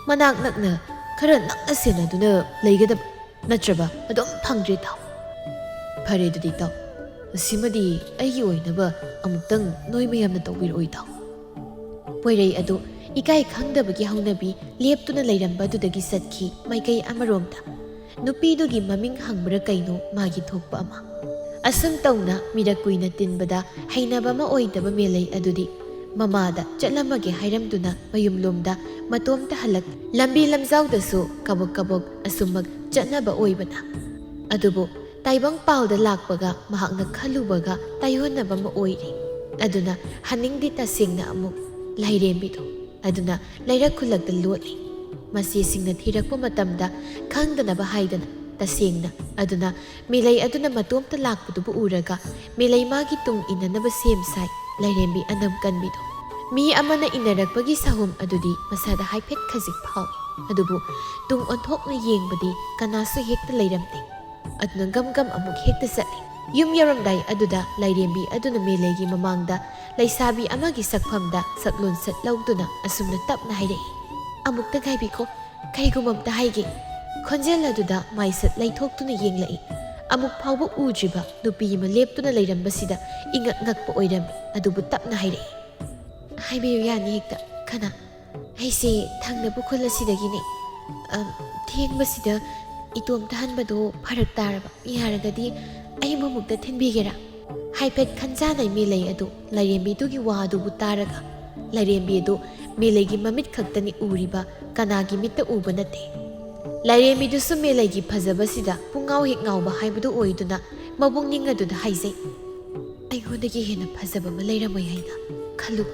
ꯃꯅꯥꯛ ꯅꯛꯅ ꯈꯔ ꯅꯛꯅ ꯁꯦꯟꯅꯗꯨꯅ ꯂꯩꯒꯗꯕ, ꯅꯠꯇ꯭ꯔꯕ ꯑꯗꯨꯝ ꯐꯪꯗ꯭ꯔꯦ ꯏꯇꯥꯎ꯫" "ꯐꯔꯦ ꯑꯗꯨꯗꯤ ꯏꯇꯥꯎ, ꯑꯁꯤꯃꯗꯤ ꯑꯩꯒꯤ ꯑꯣꯏꯅꯕ ꯑꯃꯨꯛꯇꯪ ꯅꯣꯏ ꯃꯌꯥꯝꯅ ꯇꯧꯕꯤꯔꯛꯑꯣ ꯏꯇꯥꯎ꯫" ꯄꯣꯏꯔꯩ ꯑꯗꯨ ꯏꯀꯥꯏ ꯈꯪꯗꯕꯒꯤ ꯍꯧꯅꯕꯤ ꯂꯦꯞꯇꯨꯅ ꯂꯩꯔꯝꯕ ꯑꯗꯨꯗꯒꯤ ꯆꯠꯈꯤ ꯃꯥꯏꯀꯩ ꯑꯃꯔꯣꯝꯗ꯫ ꯅꯨꯄꯤꯗꯨꯒꯤ ꯃꯃꯤꯡ ꯍꯪꯕ꯭ꯔꯥ ꯀꯩꯅꯣ ꯃꯥꯒꯤ ꯊꯣꯛꯄ ꯑꯃ꯫ ꯑꯁꯨꯝ ꯇꯧꯅ ꯃꯤꯔꯛ ꯀꯨꯏꯅ ꯇꯤꯟꯕꯗ ꯍꯩꯅꯕ ꯑꯃ ꯑꯣꯏꯗꯕ ꯃꯦꯂꯩ ꯑꯗꯨꯗꯤ ꯃꯃꯥꯗ ꯆꯠꯂꯝꯃꯒꯦ ꯍꯥꯏꯔꯝꯗꯨꯅ ꯃꯌꯨꯝꯂꯣꯝꯗ ꯃꯇꯣꯝꯇ ꯍꯜꯂꯛ꯫ ꯂꯝꯕꯤ ꯂꯝꯖꯥꯎꯗꯁꯨ ꯀꯕꯛ ꯀꯕꯛ ꯑꯁꯨꯝꯃꯛ ꯆꯠꯅꯕ ꯑꯣꯏꯕꯅ꯫ ꯑꯗꯨꯕꯨ ꯇꯥꯏꯕꯪ ꯄꯥꯜꯗ ꯂꯥꯛꯄꯒ ꯃꯍꯥꯛꯅ ꯈꯜꯂꯨꯕꯒ ꯇꯥꯏꯑꯣꯟꯅꯕ ꯑꯃ ꯑꯣꯏꯔꯦ꯫ ꯑꯗꯨꯅ ꯍꯟꯅꯤꯡꯗꯦ ꯇꯁꯦꯡꯅ ꯑꯃꯨꯛ ꯂꯥꯏꯔꯦꯝꯕꯤꯗꯣ꯫ ꯑꯗꯨꯅ ꯂꯩꯔꯛ ꯈꯨꯜꯂꯛꯇ ꯂꯣꯠꯂꯤ꯫ ꯃꯆꯦꯁꯤꯡꯅ ꯊꯤꯔꯛꯄ ꯃꯇꯝꯗ ꯈꯪꯗꯅꯕ ꯍꯥꯏꯗꯅ ꯇꯁꯦꯡꯅ꯫ ꯑꯗꯨꯅ ꯃꯦꯂꯩ ꯑꯗꯨꯅ ꯃꯇꯣꯝꯇ ꯂꯥꯛꯄꯗꯨꯕꯨ ꯎꯔꯒ ꯃꯦꯂꯩ ꯃꯥꯒꯤ ꯇꯨꯡ ꯏꯟꯅꯅꯕ ꯁꯦꯝ ꯁꯥꯏ ꯂꯥꯏꯔꯦꯝꯕꯤ ꯑꯅꯝ ꯀꯟꯕꯤꯗꯣ꯫ ꯃꯤ ꯑꯃꯅ ꯏꯟꯅꯔꯛꯄꯒꯤ ꯁꯍꯨꯝ ꯑꯗꯨꯗꯤ ꯃꯁꯥꯗ ꯍꯥꯏꯐꯦꯠ ꯈꯖꯤꯛ ꯐꯥꯎꯏ꯫ ꯑꯗꯨꯕꯨ ꯇꯨꯡ ꯑꯣꯟꯊꯣꯛꯅ ꯌꯦꯡꯕꯗꯤ ꯀꯅꯥꯁꯨ ꯍꯦꯛꯇ ꯂꯩꯔꯝꯗꯦ꯫ ꯑꯗꯨꯅ ꯒꯝ ꯒꯝ ꯑꯃꯨꯛ ꯍꯦꯛꯇ ꯆꯠꯂꯤ꯫ ꯌꯨꯝ ꯌꯧꯔꯝꯗꯥꯏ ꯑꯗꯨꯗ ꯂꯥꯏꯔꯦꯝꯕꯤ ꯑꯗꯨꯅ ꯃꯦꯂꯩꯒꯤ ꯃꯃꯥꯡꯗ ꯂꯩꯁꯥꯕꯤ ꯑꯃꯒꯤ ꯁꯛꯐꯝꯗ ꯁꯛꯂꯣꯟ ꯁꯠ ꯂꯧꯗꯨꯅ ꯑꯁꯨꯝꯅ ꯇꯞꯅ ꯍꯥꯏꯔꯛꯏ, "ꯑꯃꯨꯛꯇ ꯉꯥꯏꯕꯤꯈꯣ, ꯀꯔꯤꯒꯨꯝꯕ ꯑꯝꯇ ꯍꯥꯏꯒꯦ꯫" ꯈꯣꯟꯖꯦꯜ ꯑꯗꯨꯗ ꯃꯥꯏꯁꯠ ꯂꯩꯊꯣꯛꯇꯨꯅ ꯌꯦꯡꯂꯛꯏ꯫ ꯑꯃꯨꯛ ꯐꯥꯎꯕ ꯎꯗ꯭ꯔꯤꯕ ꯅꯨꯄꯤ ꯑꯃ ꯂꯦꯞꯇꯨꯅ ꯂꯩꯔꯝꯕꯁꯤꯗ ꯏꯉꯛ ꯉꯛꯄ ꯑꯣꯏꯔꯝꯃꯤ꯫ ꯑꯗꯨꯕꯨ ꯇꯞꯅ ꯍꯥꯏꯔꯛꯏ, "ꯍꯥꯏꯕꯤꯌꯨ, ꯌꯥꯅꯤ ꯍꯦꯛꯇ꯫ ꯀꯅꯥ?" "ꯑꯩꯁꯦ ꯊꯪꯅꯕ ꯈꯨꯜ ꯑꯁꯤꯗꯒꯤꯅꯦ꯫ ꯑꯝ, ꯊꯦꯡꯕꯁꯤꯗ ꯏꯇꯣꯝꯇ ꯍꯟꯕꯗꯣ ꯐꯔꯛ ꯇꯥꯔꯕ꯫ ꯌꯥꯔꯒꯗꯤ ꯑꯩꯕꯨ ꯑꯃꯨꯛꯇ ꯊꯤꯟꯕꯤꯒꯦꯔꯥ?" ꯍꯥꯏꯐꯦꯠ ꯈꯟꯖꯥꯅꯩ ꯃꯦꯂꯩ ꯑꯗꯨ ꯂꯥꯏꯔꯦꯝꯕꯤꯗꯨꯒꯤ ꯋꯥ ꯑꯗꯨꯕꯨ ꯇꯥꯔꯒ꯫ ꯂꯥꯏꯔꯦꯝꯕꯤ ꯑꯗꯨ ꯃꯦꯂꯩꯒꯤ ꯃꯃꯤꯠ ꯈꯛꯇꯅꯤ ꯎꯔꯤꯕ, ꯀꯅꯥꯒꯤ ꯃꯤꯠꯇ ꯎꯕ ꯅꯠꯇꯦ꯫ ꯂꯥꯏꯔꯦꯝꯕꯤꯗꯨꯁꯨ ꯃꯦꯂꯩꯒꯤ ꯐꯖꯕꯁꯤꯗ ꯄꯨꯡꯉꯥꯎ ꯍꯦꯛ ꯉꯥꯎꯕ ꯍꯥꯏꯕꯗꯨ ꯑꯣꯏꯗꯨꯅ ꯃꯕꯨꯛꯅꯤꯡ ꯑꯗꯨꯗ ꯍꯥꯏꯖꯩ, "ꯑꯩꯉꯣꯟꯗꯒꯤ ꯍꯦꯟꯅ ꯐꯖꯕ ꯑꯃ ꯂꯩꯔꯝꯃꯣꯏ ꯍꯥꯏꯅ ꯈꯜꯂꯨ꯫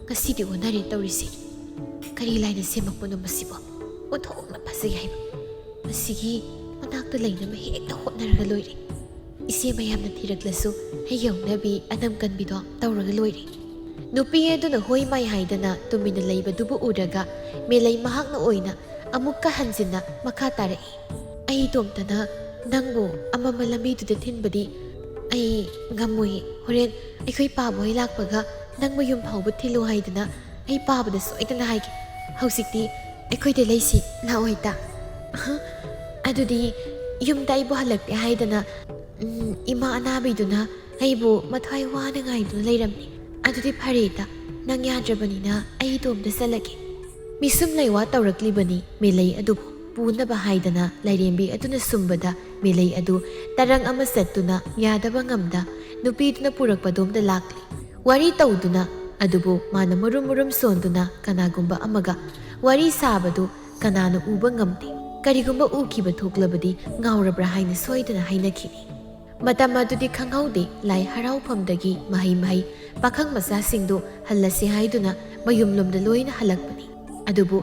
ꯉꯁꯤꯗꯤ ꯑꯣꯟꯅꯔꯦ ꯇꯧꯔꯤꯁꯦ꯫ ꯀꯔꯤ ꯂꯥꯏꯅ ꯁꯦꯝꯃꯛꯄꯅꯣ ꯃꯁꯤꯕꯣ? ꯑꯣꯟꯊꯣꯛꯅ ꯐꯖꯩ ꯍꯥꯏꯕ꯫ ꯃꯁꯤꯒꯤ ꯃꯅꯥꯛꯇ ꯂꯩꯅꯕ ꯍꯦꯛꯇ ꯍꯣꯠꯅꯔꯒ ꯂꯣꯏꯔꯦ꯫ ꯏꯆꯦ ꯃꯌꯥꯝꯅ ꯊꯤꯔꯛꯂꯁꯨ ꯑꯩꯒꯤ ꯍꯧꯅꯕꯤ ꯑꯅꯝ ꯀꯟꯕꯤꯗꯣ ꯇꯧꯔꯒ ꯂꯣꯏꯔꯦ꯫" ꯅꯨꯄꯤ ꯑꯗꯨꯅ ꯍꯣꯏ ꯃꯥꯏ ꯍꯥꯏꯗꯅ ꯇꯨꯃꯤꯟꯅ ꯂꯩꯕꯗꯨꯕꯨ ꯎꯔꯒ ꯃꯦꯂꯩ ꯃꯍꯥꯛꯅ ꯑꯣꯏꯅ ꯑꯃꯨꯛꯀ ꯍꯟꯖꯤꯟꯅ ꯃꯈꯥ ꯇꯥꯔꯛꯏ, "ꯑꯩ ꯏꯇꯣꯝꯇꯅ ꯅꯪꯕꯨ ꯑꯃꯝꯕ ꯂꯝꯕꯤꯗꯨꯗ ꯊꯤꯟꯕꯗꯤ ꯑꯩ ꯉꯝꯃꯣꯏꯌꯦ꯫ ꯍꯣꯔꯦꯟ ꯑꯩꯈꯣꯏ ꯄꯥꯕ ꯍꯣꯏ ꯂꯥꯛꯄꯒ ꯅꯪꯕꯨ ꯌꯨꯝ ꯐꯥꯎꯕ ꯊꯤꯜꯂꯨ ꯍꯥꯏꯗꯅ ꯑꯩ ꯄꯥꯕꯗ ꯁꯣꯏꯗꯅ ꯍꯥꯏꯒꯦ꯫ ꯍꯧꯖꯤꯛꯇꯤ ꯑꯩꯈꯣꯏꯗ ꯂꯩꯁꯤ, ꯂꯥꯛꯑꯣ ꯏꯇꯥ꯫" "ꯑꯍ, ꯑꯗꯨꯗꯤ ꯌꯨꯝꯗ ꯑꯩꯕꯨ ꯍꯜꯂꯛꯇꯦ ꯍꯥꯏꯗꯅ, ꯎꯝ, ꯏꯃꯥ ꯑꯅꯥꯕꯤꯗꯨꯅ ꯑꯩꯕꯨ ꯃꯊ꯭ꯋꯥꯏ ꯋꯥꯅ ꯉꯥꯏꯗꯨꯅ ꯂꯩꯔꯝꯃꯤ꯫ ꯑꯗꯨꯗꯤ ꯐꯔꯦ ꯏꯇꯥ, ꯅꯪ ꯌꯥꯗ꯭ꯔꯕꯅꯤꯅ ꯑꯩ ꯏꯇꯣꯝꯇ ꯆꯠꯂꯒꯦ꯫" ꯃꯤꯁꯨꯝ ꯂꯩꯋꯥ ꯇꯧꯔꯛꯂꯤꯕꯅꯤ ꯃꯦꯂꯩ ꯑꯗꯨꯕꯨ ꯄꯨꯅꯕ ꯍꯥꯏꯗꯅ ꯂꯥꯏꯔꯦꯝꯕꯤ ꯑꯗꯨꯅ ꯁꯨꯝꯕꯗ ꯃꯦꯂꯩ ꯑꯗꯨ ꯇꯔꯪ ꯑꯃ ꯆꯠꯇꯨꯅ ꯌꯥꯗꯕ ꯉꯝꯗ ꯅꯨꯄꯤꯗꯨꯅ ꯄꯨꯔꯛꯄꯗꯣꯝꯗ ꯂꯥꯛꯂꯤ꯫ ꯋꯥꯔꯤ ꯇꯧꯗꯨꯅ ꯑꯗꯨꯕꯨ ꯃꯥꯅ ꯃꯨꯔꯨꯝ ꯃꯨꯔꯨꯝ ꯁꯣꯟꯗꯨꯅ ꯀꯅꯥꯒꯨꯝꯕ ꯑꯃꯒ ꯋꯥꯔꯤ ꯁꯥꯕꯗꯨ ꯀꯅꯥꯅ ꯎꯕ ꯉꯝꯗꯦ꯫ ꯀꯔꯤꯒꯨꯝꯕ ꯎꯈꯤꯕ ꯊꯣꯛꯂꯕꯗꯤ ꯉꯥꯎꯔꯕ꯭ꯔꯥ ꯍꯥꯏꯅ ꯁꯣꯏꯗꯅ ꯍꯥꯏꯅꯈꯤꯅꯤ꯫ ꯃꯇꯝ ꯑꯗꯨꯗꯤ ꯈꯪꯍꯧꯗꯦ, ꯂꯥꯏ ꯍꯔꯥꯎꯐꯝꯗꯒꯤ ꯃꯍꯩ ꯃꯍꯩ ꯄꯥꯈꯪ ꯃꯆꯥꯁꯤꯡꯗꯨ ꯍꯜꯂꯁꯤ ꯍꯥꯏꯗꯨꯅ ꯃꯌꯨꯝꯂꯣꯝꯗ ꯂꯣꯏꯅ ꯍꯜꯂꯛꯄꯅꯤ꯫ ꯑꯗꯨꯕꯨ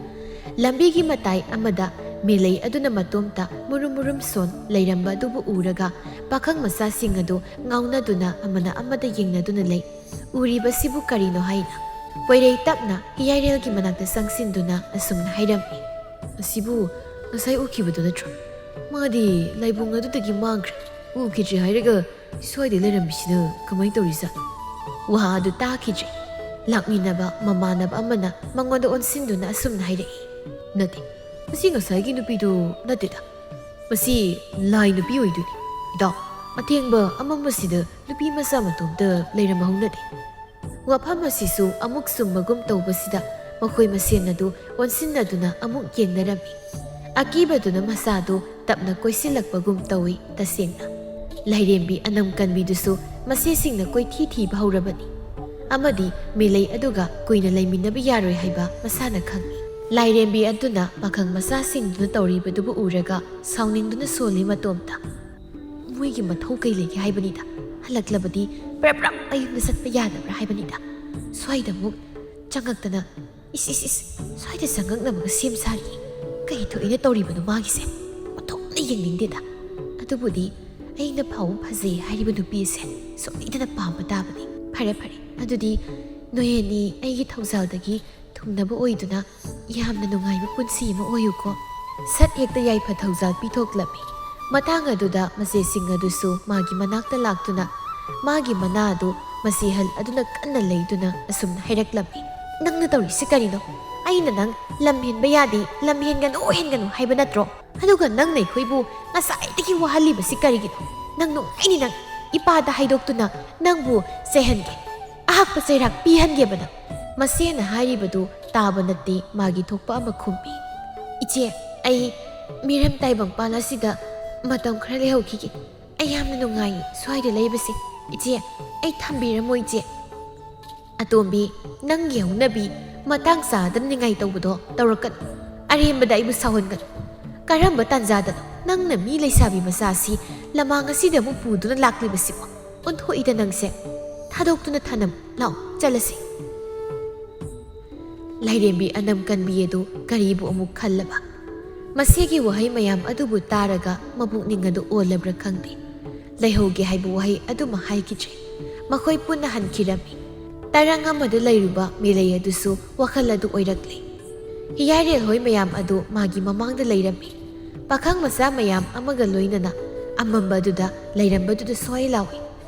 ꯂꯝꯕꯤꯒꯤ ꯃꯇꯥꯏ ꯑꯃꯗ ꯃꯦꯂꯩ ꯑꯗꯨꯅ ꯃꯇꯣꯝꯇ ꯃꯨꯔꯨꯝ ꯃꯨꯔꯨꯝ ꯁꯣꯟ ꯂꯩꯔꯝꯕ ꯑꯗꯨꯕꯨ ꯎꯔꯒ ꯄꯥꯈꯪ ꯃꯆꯥꯁꯤꯡ ꯑꯗꯨ ꯉꯥꯎꯅꯗꯨꯅ ꯑꯃꯅ ꯑꯃꯗ ꯌꯦꯡꯅꯗꯨꯅ ꯂꯩ꯫ ꯎꯔꯤꯕꯁꯤꯕꯨ ꯀꯔꯤꯅꯣ ꯍꯥꯏꯅ ꯄꯣꯏꯔꯩ ꯇꯞꯅ ꯍꯤꯌꯥꯏꯔꯦꯜꯒꯤ ꯃꯅꯥꯛꯇ ꯆꯪꯁꯤꯟꯗꯨꯅ ꯑꯁꯨꯝꯅ ꯍꯥꯏꯔꯝꯃꯤ, "ꯑꯁꯤꯕꯨ ꯉꯁꯥꯏ ꯎꯈꯤꯕꯗꯨ ꯅꯠꯇ꯭ꯔꯣ? ꯃꯥꯗꯤ ꯂꯥꯏꯕꯨꯡ ꯑꯗꯨꯗꯒꯤ ꯃꯥꯡꯈ꯭ꯔꯦ꯫ "ꯎꯈꯤꯗ꯭ꯔꯦ ꯍꯥꯏꯔꯒ ꯁ꯭ꯋꯥꯏꯗ ꯂꯩꯔꯝꯃꯤꯁꯤꯅ ꯀꯃꯥꯏꯅ ꯇꯧꯔꯤꯖꯥꯠꯅꯣ?" ꯋꯥ ꯑꯗꯨ ꯇꯥꯈꯤꯗ꯭ꯔꯦ꯫ ꯂꯥꯛꯃꯤꯟꯅꯕ ꯃꯃꯥꯟꯅꯕ ꯑꯃꯅ ꯃꯉꯣꯟꯗ ꯑꯣꯟꯁꯤꯟꯗꯨꯅ ꯑꯁꯨꯝꯅ ꯍꯥꯏꯔꯛꯏ, "ꯅꯠꯇꯦ, ꯃꯁꯤ ꯉꯁꯥꯏꯒꯤ ꯅꯨꯄꯤꯗꯨ ꯅꯠꯇꯦꯗ꯫ ꯃꯁꯤ ꯂꯥꯏ ꯅꯨꯄꯤ ꯑꯣꯏꯗꯣꯏꯅꯤ꯫ ꯏꯇꯥꯎ, ꯑꯊꯦꯡꯕ ꯑꯃꯝꯕꯁꯤꯗ ꯅꯨꯄꯤ ꯃꯆꯥ ꯃꯇꯣꯝꯇ ꯂꯩꯔꯝꯕ ꯍꯧꯅꯗꯦ꯫" ꯋꯥꯐꯝ ꯑꯁꯤꯁꯨ ꯑꯃꯨꯛ ꯆꯨꯝꯕꯒꯨꯝ ꯇꯧꯕꯁꯤꯗ ꯃꯈꯣꯏ ꯃꯁꯦꯟ ꯑꯗꯨ ꯑꯣꯟꯁꯤꯟꯅꯗꯨꯅ ꯑꯃꯨꯛ ꯌꯦꯡꯅꯔꯝꯃꯤ꯫ ꯑꯀꯤꯕꯗꯨꯅ ꯃꯁꯥꯗꯨ ꯇꯞꯅ ꯀꯣꯏꯁꯤꯜꯂꯛꯄꯒꯨꯝ ꯇꯧꯏ꯫ ꯇꯁꯦꯡꯅ, ꯂꯥꯏꯔꯦꯝꯕꯤ ꯑꯅꯝ ꯀꯟꯕꯤꯗꯨꯁꯨ ꯃꯆꯦꯁꯤꯡꯅ ꯀꯣꯏꯊꯤ ꯊꯤꯕ ꯍꯧꯔꯕꯅꯤ꯫ ꯑꯃꯗꯤ ꯃꯤꯂꯩ ꯑꯗꯨꯒ ꯀꯨꯏꯅ ꯂꯩꯃꯤꯟꯅꯕ ꯌꯥꯔꯣꯏ ꯍꯥꯏꯕ ꯃꯁꯥꯅ ꯈꯪꯏ꯫ ꯂꯥꯏꯔꯦꯝꯕꯤ ꯑꯗꯨꯅ ꯄꯥꯈꯪ ꯃꯆꯥꯁꯤꯡꯗꯨꯅ ꯇꯧꯔꯤꯕꯗꯨꯕꯨ ꯎꯔꯒ ꯁꯥꯎꯅꯤꯡꯗꯨꯅ ꯁꯣꯜꯂꯤ ꯃꯇꯣꯝꯇ, "ꯃꯣꯏꯒꯤ ꯃꯊꯧ ꯀꯩ ꯂꯩꯒꯦ ꯍꯥꯏꯕꯅꯤꯗ? ꯍꯜꯂꯛꯂꯕꯗꯤ ꯄ꯭ꯔꯞ ꯄ꯭ꯔꯞ ꯃꯌꯨꯝꯗ ꯆꯠꯄ ꯌꯥꯗꯕ꯭ꯔꯥ ꯍꯥꯏꯕꯅꯤꯗ? ꯁ꯭ꯋꯥꯏꯗ ꯑꯃꯨꯛ ꯆꯪꯉꯛꯇꯅ, ꯏꯁ, ꯏꯁ, ꯏꯁ, ꯁ꯭ꯋꯥꯏꯗ ꯆꯪꯉꯛꯅꯕꯒ ꯁꯦꯝ ꯁꯥꯔꯤ꯫ ꯀꯩ ꯊꯣꯛꯏꯅ ꯇꯧꯔꯤꯕꯅꯣ ꯃꯥꯒꯤꯁꯦ? ꯑꯣꯟꯊꯣꯛꯅ ꯌꯦꯡꯅꯤꯡꯗꯦꯗ꯫ ꯑꯗꯨꯕꯨꯗꯤ ꯑꯩꯅ ꯐꯥꯎꯕ ꯐꯖꯩ ꯍꯥꯏꯔꯤꯕ ꯅꯨꯄꯤꯁꯦ ꯁꯣꯏꯗꯅ ꯄꯥꯝꯕ ꯇꯥꯕꯅꯤ꯫ ꯐꯔꯦ, ꯐꯔꯦ, ꯑꯗꯨꯗꯤ ꯅꯣꯏ ꯑꯅꯤ ꯑꯩꯒꯤ ꯊꯧꯖꯥꯜꯗꯒꯤ ꯊꯨꯡꯅꯕ ꯑꯣꯏꯗꯨꯅ ꯌꯥꯝꯅ ꯅꯨꯡꯉꯥꯏꯕ ꯄꯨꯟꯁꯤ ꯑꯃ ꯑꯣꯏꯌꯨꯀꯣ꯫" ꯁꯠ ꯍꯦꯛꯇ ꯌꯥꯏꯐ ꯊꯧꯖꯥꯜ ꯄꯤꯊꯣꯛꯂꯝꯃꯤ꯫ ꯃꯇꯥꯡ ꯑꯗꯨꯗ ꯃꯆꯦꯁꯤꯡ ꯑꯗꯨꯁꯨ ꯃꯥꯒꯤ ꯃꯅꯥꯛꯇ ꯂꯥꯛꯇꯨꯅ ꯃꯥꯒꯤ ꯃꯅꯥ ꯑꯗꯨ ꯃꯆꯦꯍꯜ ꯑꯗꯨꯅ ꯀꯟꯅ ꯂꯩꯗꯨꯅ ꯑꯁꯨꯝꯅ ꯍꯥꯏꯔꯛꯂꯝꯃꯤ, "ꯅꯪꯅ ꯇꯧꯔꯤꯁꯤ ꯀꯔꯤꯅꯣ? ꯑꯩꯅ ꯅꯪ ꯂꯝ ꯍꯦꯟꯕ ꯌꯥꯗꯦ, ꯂꯝ ꯍꯦꯟꯒꯅꯨ, ꯍꯦꯟꯒꯅꯨ ꯍꯥꯏꯕ ꯅꯠꯇ꯭ꯔꯣ? ꯑꯗꯨꯒ ꯅꯪꯅ ꯑꯩꯈꯣꯏꯕꯨ ꯉꯁꯥꯏꯗꯒꯤ ꯋꯥꯍꯜꯂꯤꯕꯁꯤ ꯀꯔꯤꯒꯤꯅꯣ? ꯅꯪ ꯅꯨꯡꯉꯥꯏꯅꯤ ꯅꯪ꯫ ꯏꯄꯥꯗ ꯍꯥꯏꯗꯣꯛꯇꯨꯅ ꯅꯪꯕꯨ ꯆꯩꯍꯟꯒꯦ꯫ ꯑꯍꯥꯛꯄ ꯆꯩꯔꯥꯛ ꯄꯤꯍꯟꯒꯦꯕ ꯅꯪ꯫" ꯃꯆꯦꯅ ꯍꯥꯏꯔꯤꯕꯗꯨ ꯇꯥꯕ ꯅꯠꯇꯦ, ꯃꯥꯒꯤ ꯊꯣꯛꯄ ꯑꯃ ꯈꯨꯝꯃꯤ꯫ "ꯏꯆꯦ, ꯑꯩ ꯃꯤꯔꯝ ꯇꯥꯏꯕꯪꯄꯥꯟ ꯑꯁꯤꯗ ꯃꯇꯝ ꯈꯔ ꯂꯩꯍꯧꯈꯤꯒꯦ꯫ ꯑꯩ ꯌꯥꯝꯅ ꯅꯨꯡꯉꯥꯏꯌꯦ ꯁ꯭ꯋꯥꯏꯗ ꯂꯩꯕꯁꯦ꯫ ꯏꯆꯦ, ꯑꯩ ꯊꯝꯕꯤꯔꯝꯃꯣ ꯏꯆꯦ꯫" "ꯑꯇꯣꯝꯕꯤ, ꯅꯪꯒꯤ ꯍꯧꯅꯕꯤ ꯃꯇꯥꯡ ꯆꯥꯗꯅ ꯅꯤꯡꯉꯥꯏ ꯇꯧꯕꯗꯣ ꯇꯧꯔꯛꯀꯅꯨ꯫ ꯑꯔꯦꯝꯕꯗ ꯑꯩꯕꯨ ꯁꯥꯎꯍꯟꯒꯅꯨ꯫ ꯀꯔꯝꯕ ꯇꯥꯟꯖꯥꯗꯅꯣ ꯅꯪꯅ ꯃꯤ ꯂꯩꯁꯥꯕꯤ ꯃꯆꯥꯁꯤ ꯂꯃꯥꯡ ꯑꯁꯤꯗ ꯑꯃꯨꯛ ꯄꯨꯗꯨꯅ ꯂꯥꯛꯂꯤꯕꯁꯤꯕꯣ? ꯑꯣꯟꯊꯣꯛꯏꯗ ꯅꯪꯁꯦ꯫ ꯊꯥꯗꯣꯛꯇꯨꯅ ꯊꯅꯝ꯫ ꯂꯥꯛꯑꯣ, ꯆꯠꯂꯁꯤ꯫" ꯂꯥꯏꯔꯦꯝꯕꯤ ꯑꯅꯝ ꯀꯟꯕꯤ ꯑꯗꯨ ꯀꯔꯤꯕꯨ ꯑꯃꯨꯛ ꯈꯜꯂꯕ? ꯃꯁꯤꯒꯤ ꯋꯥꯍꯩ ꯃꯌꯥꯝ ꯑꯗꯨꯕꯨ ꯇꯥꯔꯒ ꯃꯕꯨꯛꯅꯤꯡ ꯑꯗꯨ ꯑꯣꯜꯂꯕ꯭ꯔꯥ ꯈꯪꯗꯦ꯫ ꯂꯩꯍꯧꯒꯦ ꯍꯥꯏꯕ ꯋꯥꯍꯩ ꯑꯗꯨꯃ ꯍꯥꯏꯈꯤꯗ꯭ꯔꯦ꯫ ꯃꯈꯣꯏ ꯄꯨꯟꯅ ꯍꯟꯈꯤꯔꯝꯃꯤ꯫ ꯇꯔꯪ ꯑꯃꯗ ꯂꯩꯔꯨꯕ ꯃꯤꯂꯩ ꯑꯗꯨꯁꯨ ꯋꯥꯈꯜ ꯑꯗꯨ ꯑꯣꯏꯔꯛꯂꯦ꯫ ꯍꯤꯌꯥꯏꯔꯦꯜ ꯍꯣꯏ ꯃꯌꯥꯝ ꯑꯗꯨ ꯃꯥꯒꯤ ꯃꯃꯥꯡꯗ ꯂꯩꯔꯝꯃꯤ꯫ ꯄꯥꯈꯪ ꯃꯆꯥ ꯃꯌꯥꯝ ꯑꯃꯒ ꯂꯣꯏꯅꯅ ꯑꯃꯝꯕ ꯑꯗꯨꯗ ꯂꯩꯔꯝꯕꯗꯨꯗ ꯁꯣꯏ ꯂꯥꯎꯏ꯫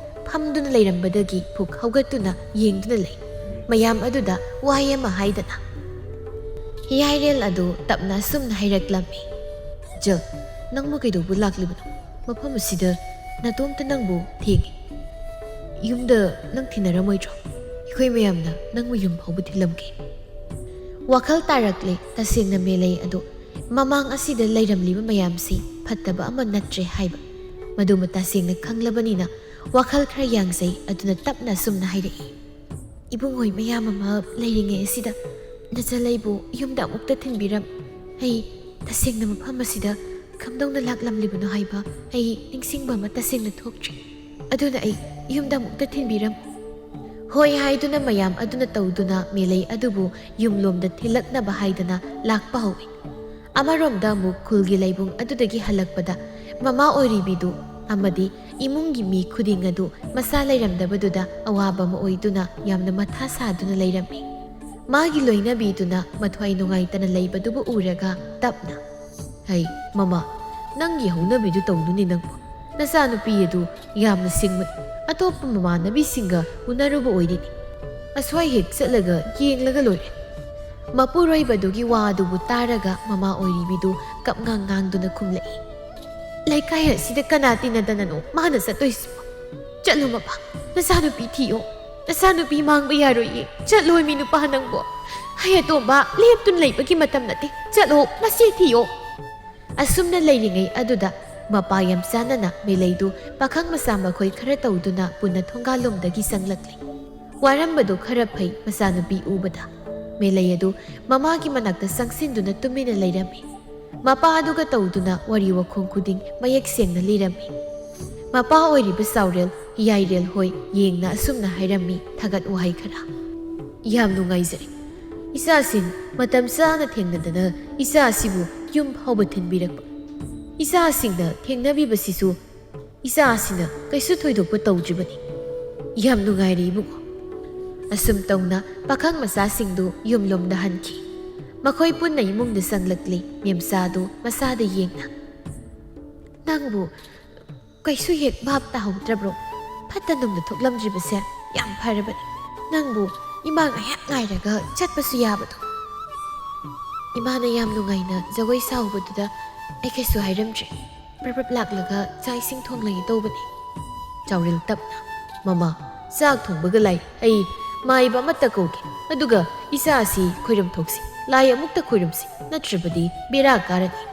ꯐꯝꯗꯨꯅ ꯂꯩꯔꯝꯕꯗꯒꯤ ꯐꯨꯛ ꯍꯧꯒꯠꯇꯨꯅ ꯌꯦꯡꯗꯨꯅ ꯂꯩ꯫ ꯃꯌꯥꯝ ꯑꯗꯨꯗ ꯋꯥꯍꯩ ꯑꯃ ꯍꯥꯏꯗꯅ꯫ ꯍꯤꯌꯥꯏꯔꯦꯜ ꯑꯗꯨ ꯇꯞꯅ ꯑꯁꯨꯝꯅ ꯍꯥꯏꯔꯛꯂꯝꯃꯤ꯫ "ꯖꯜ, ꯅꯪꯕꯨ ꯀꯩꯗꯧꯕ ꯂꯥꯛꯂꯤꯕꯅꯣ? ꯃꯐꯝ ꯑꯁꯤꯗ ꯅꯇꯣꯝꯇ ꯅꯪꯕꯨ ꯊꯦꯡꯉꯤ꯫ ꯌꯨꯝꯗ ꯅꯪ ꯊꯤꯟꯅꯔꯝꯃꯣꯏꯗ꯭ꯔꯣ? ꯑꯩꯈꯣꯏ ꯃꯌꯥꯝꯅ ꯅꯪꯕꯨ ꯌꯨꯝ ꯐꯥꯎꯕ ꯊꯤꯜꯂꯝꯒꯦ꯫" ꯋꯥꯈꯜ ꯇꯥꯔꯛꯂꯦ ꯇꯁꯦꯡꯅ ꯃꯦꯂꯩ ꯑꯗꯨ꯫ ꯃꯃꯥꯡ ꯑꯁꯤꯗ ꯂꯩꯔꯝꯂꯤꯕ ꯃꯌꯥꯝꯁꯤ ꯐꯠꯇꯕ ꯑꯃ ꯅꯠꯇ꯭ꯔꯦ ꯍꯥꯏꯕ꯫ ꯃꯗꯨꯃ ꯇꯁꯦꯡꯅ ꯈꯪꯂꯕꯅꯤꯅ ꯋꯥꯈꯜ ꯈꯔ ꯌꯥꯡꯖꯩ꯫ ꯑꯗꯨꯅ ꯇꯞꯅ ꯑꯁꯨꯝꯅ ꯍꯥꯏꯔꯛꯏ꯫ "ꯏꯕꯨꯡꯉꯣꯏ ꯃꯌꯥꯝ ꯑꯃ ꯂꯩꯔꯤꯉꯩ ꯑꯁꯤꯗ ꯅꯆꯜ ꯑꯩꯕꯨ ꯌꯨꯝꯗ ꯑꯃꯨꯛꯇ ꯊꯤꯟꯕꯤꯔꯝ꯫ ꯑꯩ ꯇꯁꯦꯡꯅ ꯃꯐꯝ ꯑꯁꯤꯗ ꯀꯝꯗꯧꯅ ꯂꯥꯛꯂꯝꯂꯤꯕꯅꯣ ꯍꯥꯏꯕ ꯑꯩ ꯅꯤꯡꯁꯤꯡꯕ ꯑꯃ ꯇꯁꯦꯡꯅ ꯊꯣꯛꯇ꯭ꯔꯦ꯫ ꯑꯗꯨꯅ ꯑꯩ ꯌꯨꯝꯗ ꯑꯃꯨꯛꯇ ꯊꯤꯟꯕꯤꯔꯝ꯫" ꯍꯣꯏ ꯍꯥꯏꯗꯨꯅ ꯃꯌꯥꯝ ꯑꯗꯨꯅ ꯇꯧꯗꯨꯅ ꯃꯦꯂꯩ ꯑꯗꯨꯕꯨ ꯌꯨꯝꯂꯣꯝꯗ ꯊꯤꯜꯂꯛꯅꯕ ꯍꯥꯏꯗꯅ ꯂꯥꯛꯄ ꯍꯧꯏ꯫ ꯑꯃꯔꯣꯝꯗ ꯑꯃꯨꯛ ꯈꯨꯜꯒꯤ ꯂꯩꯕꯨꯡ ꯑꯗꯨꯗꯒꯤ ꯍꯜꯂꯛꯄꯗ ꯃꯃꯥ ꯑꯣꯏꯔꯤꯕꯤꯗꯨ ꯑꯃꯗꯤ ꯏꯃꯨꯡꯒꯤ ꯃꯤ ꯈꯨꯗꯤꯡ ꯑꯗꯨ ꯃꯁꯥ ꯂꯩꯔꯝꯗꯕꯗꯨꯗ ꯑꯋꯥꯕ ꯑꯃ ꯑꯣꯏꯗꯨꯅ ꯌꯥꯝꯅ ꯃꯊꯥ ꯁꯥꯗꯨꯅ ꯂꯩꯔꯝꯃꯤ꯫ ꯃꯥꯒꯤ ꯂꯣꯏꯅꯕꯤꯗꯨꯅ ꯃꯊ꯭ꯋꯥꯏ ꯅꯨꯡꯉꯥꯏꯇꯅ ꯂꯩꯕꯗꯨꯕꯨ ꯎꯔꯒ ꯇꯞꯅ, "ꯍꯩ, ꯃꯃꯥ, ꯅꯪꯒꯤ ꯍꯧꯅꯕꯤꯗꯨ ꯇꯧꯅꯨꯅꯦ ꯅꯪꯕꯨ꯫ ꯅꯆꯥꯅꯨꯄꯤ ꯑꯗꯨ ꯌꯥꯝꯅ ꯁꯤꯡꯕꯅꯤ꯫ ꯑꯇꯣꯞꯄ ꯃꯃꯥꯟꯅꯕꯤꯁꯤꯡꯒ ꯎꯅꯔꯨꯕ ꯑꯣꯏꯔꯤꯅꯤ꯫ ꯑꯁ꯭ꯋꯥꯏ ꯍꯦꯛ ꯆꯠꯂꯒ ꯌꯦꯡꯂꯒ ꯂꯣꯏꯔꯦ꯫" ꯃꯄꯨꯔꯣꯏꯕꯗꯨꯒꯤ ꯋꯥ ꯑꯗꯨꯕꯨ ꯇꯥꯔꯒ ꯃꯃꯥ ꯑꯣꯏꯔꯤꯕꯤꯗꯨ ꯀꯞꯉꯥꯡ ꯉꯥꯡꯗꯨꯅ ꯈꯨꯝꯂꯛꯏ꯫ "ꯂꯩꯀꯥꯏ ꯑꯁꯤꯗ ꯀꯅꯥ ꯇꯤꯟꯅꯗꯅꯅꯣ ꯃꯥꯅ ꯆꯠꯇꯣꯏꯁꯤꯕꯣ? ꯆꯠꯂꯣ ꯃꯄꯥ, ꯅꯆꯥꯅꯨꯄꯤ ꯊꯤꯌꯣ꯫ ꯅꯆꯥꯅꯨꯄꯤ ꯃꯥꯡꯕ ꯌꯥꯔꯣꯏꯌꯦ꯫ ꯆꯠꯂꯣ ꯃꯤ ꯅꯨꯄꯥ ꯅꯪꯕꯣ꯫ ꯍꯩ ꯑꯇꯣꯝꯕ, ꯂꯦꯞꯇꯨꯅ ꯂꯩꯕꯒꯤ ꯃꯇꯝ ꯅꯠꯇꯦ꯫ ꯆꯠꯂꯣ, ꯅꯆꯦ ꯊꯤꯌꯣ꯫" ꯑꯁꯨꯝꯅ ꯂꯩꯔꯤꯉꯩ ꯑꯗꯨꯗ ꯃꯄꯥ ꯌꯥꯝ ꯆꯥꯟꯅꯅ ꯃꯦꯂꯩꯗꯨ ꯄꯥꯈꯪ ꯃꯆꯥ ꯃꯈꯣꯏ ꯈꯔ ꯇꯧꯗꯨꯅ ꯄꯨꯟꯅ ꯊꯣꯡꯒꯥꯜꯂꯣꯝꯗꯒꯤ ꯆꯪꯂꯛꯂꯤ꯫ ꯋꯥꯔꯝꯕꯗꯨ ꯈꯔ ꯐꯩ ꯃꯆꯥꯅꯨꯄꯤ ꯎꯕꯗ꯫ ꯃꯦꯂꯩ ꯑꯗꯨ ꯃꯃꯥꯒꯤ ꯃꯅꯥꯛꯇ ꯆꯪꯁꯤꯟꯗꯨꯅ ꯇꯨꯃꯤꯟꯅ ꯂꯩꯔꯝꯃꯤ꯫ ꯃꯄꯥ ꯑꯗꯨꯒ ꯇꯧꯗꯨꯅ ꯋꯥꯔꯤ ꯋꯥꯈꯣꯡ ꯈꯨꯗꯤꯡ ꯃꯌꯦꯛ ꯁꯦꯡꯅ ꯂꯤꯔꯝꯃꯤ꯫ ꯃꯄꯥ ꯑꯣꯏꯔꯤꯕ ꯆꯥꯎꯔꯦꯜ ꯌꯥꯏꯔꯦꯜ ꯍꯣꯏ ꯌꯦꯡꯅ ꯑꯁꯨꯝꯅ ꯍꯥꯏꯔꯝꯃꯤ ꯊꯥꯒꯠ ꯋꯥꯍꯩ ꯈꯔ꯫ "ꯌꯥꯝ ꯅꯨꯡꯉꯥꯏꯖꯔꯦ꯫ ꯏꯆꯥꯁꯤꯡ ꯃꯇꯝ ꯆꯥꯅ ꯊꯦꯡꯅꯗꯅ ꯏꯆꯥ ꯑꯁꯤꯕꯨ ꯌꯨꯝ ꯐꯥꯎꯕ ꯊꯤꯟꯕꯤꯔꯛꯄ꯫ ꯏꯆꯥꯁꯤꯡꯅ ꯊꯦꯡꯅꯕꯤꯕꯁꯤꯁꯨ ꯏꯆꯥ ꯑꯁꯤꯅ ꯀꯩꯁꯨ ꯊꯣꯏꯗꯣꯛꯄ ꯇꯧꯗ꯭ꯔꯤꯕꯅꯤ꯫ ꯌꯥꯝ ꯅꯨꯡꯉꯥꯏꯔꯦ ꯏꯕꯨꯡꯉꯣ꯫" ꯑꯁꯨꯝ ꯇꯧꯅ ꯄꯥꯈꯪ ꯃꯆꯥꯁꯤꯡꯗꯨ ꯌꯨꯝꯂꯣꯝꯗ ꯍꯟꯈꯤ꯫ ꯃꯈꯣꯏ ꯄꯨꯟꯅ ꯏꯃꯨꯡꯗ ꯆꯪꯂꯛꯂꯤ꯫ ꯃꯦꯝꯆꯥꯗꯨ ꯃꯆꯥꯗ ꯌꯦꯡꯅ, "ꯅꯪꯕꯨ ꯀꯩꯁꯨ ꯍꯦꯛ ꯚꯥꯞ ꯇꯥꯍꯧꯗ꯭ꯔꯕ꯭ꯔꯣ? ꯐꯠꯇ ꯅꯨꯡꯗ ꯊꯣꯛꯂꯝꯗ꯭ꯔꯤꯕꯁꯦ ꯌꯥꯝ ꯐꯔꯕꯅꯤ꯫ ꯅꯪꯕꯨ ꯏꯃꯥ ꯉꯥꯏꯍꯥꯛ ꯉꯥꯏꯔꯒ ꯆꯠꯄꯁꯨ ꯌꯥꯕꯗꯣ꯫ ꯏꯃꯥꯅ ꯌꯥꯝ ꯅꯨꯡꯉꯥꯏꯅ ꯖꯒꯣꯏ ꯁꯥꯍꯧꯕꯗꯨꯗ ꯑꯩ ꯀꯩꯁꯨ ꯍꯥꯏꯔꯝꯗ꯭ꯔꯦ꯫ ꯄ꯭ꯔꯞ ꯄ꯭ꯔꯞ ꯂꯥꯛꯂꯒ ꯆꯥꯛ ꯏꯁꯤꯡ ꯊꯣꯡꯂꯒꯦ ꯇꯧꯕꯅꯤ꯫ ꯆꯥꯎꯔꯦꯜ ꯇꯞꯅ, "ꯃꯃꯥ, ꯆꯥꯛ ꯊꯣꯡꯕꯒ ꯂꯥꯏ꯫ ꯑꯩ ꯃꯥꯏꯕ ꯑꯃꯠꯇ ꯀꯧꯒꯦ꯫ ꯑꯗꯨꯒ ꯏꯆꯥ ꯑꯁꯤ ꯈꯣꯏꯔꯝ ꯊꯣꯛꯁꯤ꯫ ꯂꯥꯏ ꯑꯃꯨꯛꯇ ꯈꯣꯏꯔꯝꯁꯤ꯫ ꯅꯠꯇ꯭ꯔꯕꯗꯤ ꯕꯦꯔꯥ ꯀꯥꯔꯅꯤ꯫"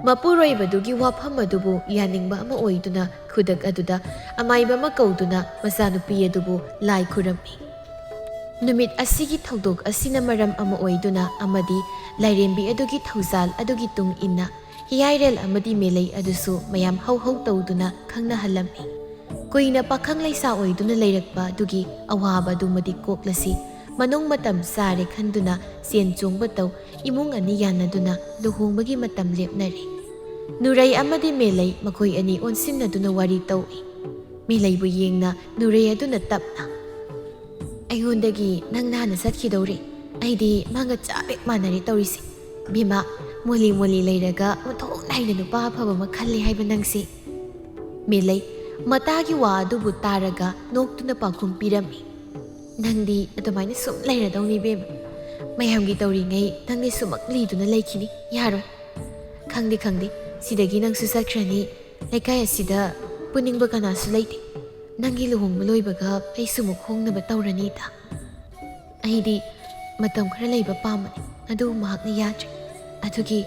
ꯃꯄꯨꯔꯣꯏꯕꯗꯨꯒꯤ ꯋꯥꯐꯝ ꯑꯗꯨꯕꯨ ꯌꯥꯅꯤꯡꯕ ꯑꯃ ꯑꯣꯏꯗꯨꯅ ꯈꯨꯗꯛ ꯑꯗꯨꯗ ꯑꯃꯥꯏꯕ ꯑꯃ ꯀꯧꯗꯨꯅ ꯃꯆꯥꯅꯨꯄꯤ ꯑꯗꯨꯕꯨ ꯂꯥꯏ ꯈꯨꯔꯝꯃꯤ꯫ ꯅꯨꯃꯤꯠ ꯑꯁꯤꯒꯤ ꯊꯧꯗꯣꯛ ꯑꯁꯤꯅ ꯃꯔꯝ ꯑꯃ ꯑꯣꯏꯗꯨꯅ ꯑꯃꯗꯤ ꯂꯥꯏꯔꯦꯝꯕꯤ ꯑꯗꯨꯒꯤ ꯊꯧꯖꯥꯜ ꯑꯗꯨꯒꯤ ꯇꯨꯡ ꯏꯟꯅ ꯍꯤꯌꯥꯏꯔꯦꯜ ꯑꯃꯗꯤ ꯃꯦꯂꯩ ꯑꯗꯨꯁꯨ ꯃꯌꯥꯝ ꯍꯧ ꯍꯧ ꯇꯧꯗꯨꯅ ꯈꯪꯅꯍꯜꯂꯝꯃꯤ꯫ ꯀꯨꯏꯅ ꯄꯥꯈꯪ ꯂꯩꯁꯥ ꯑꯣꯏꯗꯨꯅ ꯂꯩꯔꯛꯄ ꯑꯗꯨꯒꯤ ꯑꯋꯥꯕ ꯑꯗꯨꯃꯗꯤ ꯀꯣꯛꯂꯁꯤ꯫ ꯃꯅꯨꯡ ꯃꯇꯝ ꯆꯥꯔꯦ ꯈꯟꯗꯨꯅ ꯆꯦꯟ ꯆꯣꯡꯕ ꯇꯧ ꯏꯃꯨꯡ ꯑꯅꯤ ꯌꯥꯅꯗꯨꯅ ꯂꯨꯍꯣꯡꯕꯒꯤ ꯃꯇꯝ ꯂꯦꯞꯅꯔꯦ꯫ ꯅꯨꯔꯩ ꯑꯃꯗꯤ ꯃꯦꯂꯩ ꯃꯈꯣꯏ ꯑꯅꯤ ꯑꯣꯟꯁꯤꯟꯅꯗꯨꯅ ꯋꯥꯔꯤ ꯇꯧꯏ꯫ ꯃꯦꯂꯩꯕꯨ ꯌꯦꯡꯅ ꯅꯨꯔꯩ ꯑꯗꯨꯅ ꯇꯞꯅ, "ꯑꯩꯉꯣꯟꯗꯒꯤ ꯅꯪꯅ ꯍꯥꯟꯅ ꯆꯠꯈꯤꯗꯧꯔꯦ꯫ ꯑꯩꯗꯤ ꯃꯥꯒ ꯆꯞ ꯍꯦꯛ ꯃꯥꯟꯅꯔꯦ ꯇꯧꯔꯤꯁꯦ꯫ ꯕꯦꯝꯃ, ꯃꯣꯂꯤ ꯃꯣꯂꯤ ꯂꯩꯔꯒ ꯑꯣꯟꯊꯣꯛ ꯅꯥꯏꯅ ꯅꯨꯄꯥ ꯑꯐꯕ ꯑꯃ ꯈꯜꯂꯦ ꯍꯥꯏꯕ ꯅꯪꯁꯦ꯫" ꯃꯦꯂꯩ ꯃꯇꯥꯒꯤ ꯋꯥ ꯑꯗꯨꯕꯨ ꯇꯥꯔꯒ ꯅꯣꯛꯇꯨꯅ ꯄꯥꯎꯈꯨꯝ ꯄꯤꯔꯝꯃꯤ꯫ "ꯅꯪꯗꯤ ꯑꯗꯨꯃꯥꯏꯅ ꯁꯨꯝ ꯂꯩꯔꯗꯧꯅꯤ ꯏꯕꯦꯝꯃ꯫ ꯃꯌꯥꯝꯒꯤ ꯇꯧꯔꯤꯉꯩ ꯅꯪꯗꯤ ꯁꯨꯃꯛ ꯂꯤꯗꯨꯅ ꯂꯩꯈꯤꯅꯤ꯫ ꯌꯥꯔꯣꯏ꯫ ꯈꯪꯗꯦ, ꯈꯪꯗꯦ, ꯁꯤꯗꯒꯤ ꯅꯪꯁꯨ ꯆꯠꯈ꯭ꯔꯅꯤ꯫ ꯂꯩꯀꯥꯏ ꯑꯁꯤꯗ ꯄꯨꯅꯤꯡꯕ ꯀꯅꯥꯁꯨ ꯂꯩꯇꯦ꯫ ꯅꯪꯒꯤ ꯂꯨꯍꯣꯡꯕ ꯂꯣꯏꯕꯒ ꯑꯩꯁꯨ ꯑꯃꯨꯛ ꯍꯣꯡꯅꯕ ꯇꯧꯔꯅꯤꯗ꯫ ꯑꯩꯗꯤ ꯃꯇꯝ ꯈꯔ ꯂꯩꯕ ꯄꯥꯝꯕꯅꯤ, ꯑꯗꯨꯕꯨ ꯃꯍꯥꯛꯅ ꯌꯥꯗ꯭ꯔꯦ꯫ ꯑꯗꯨꯒꯤ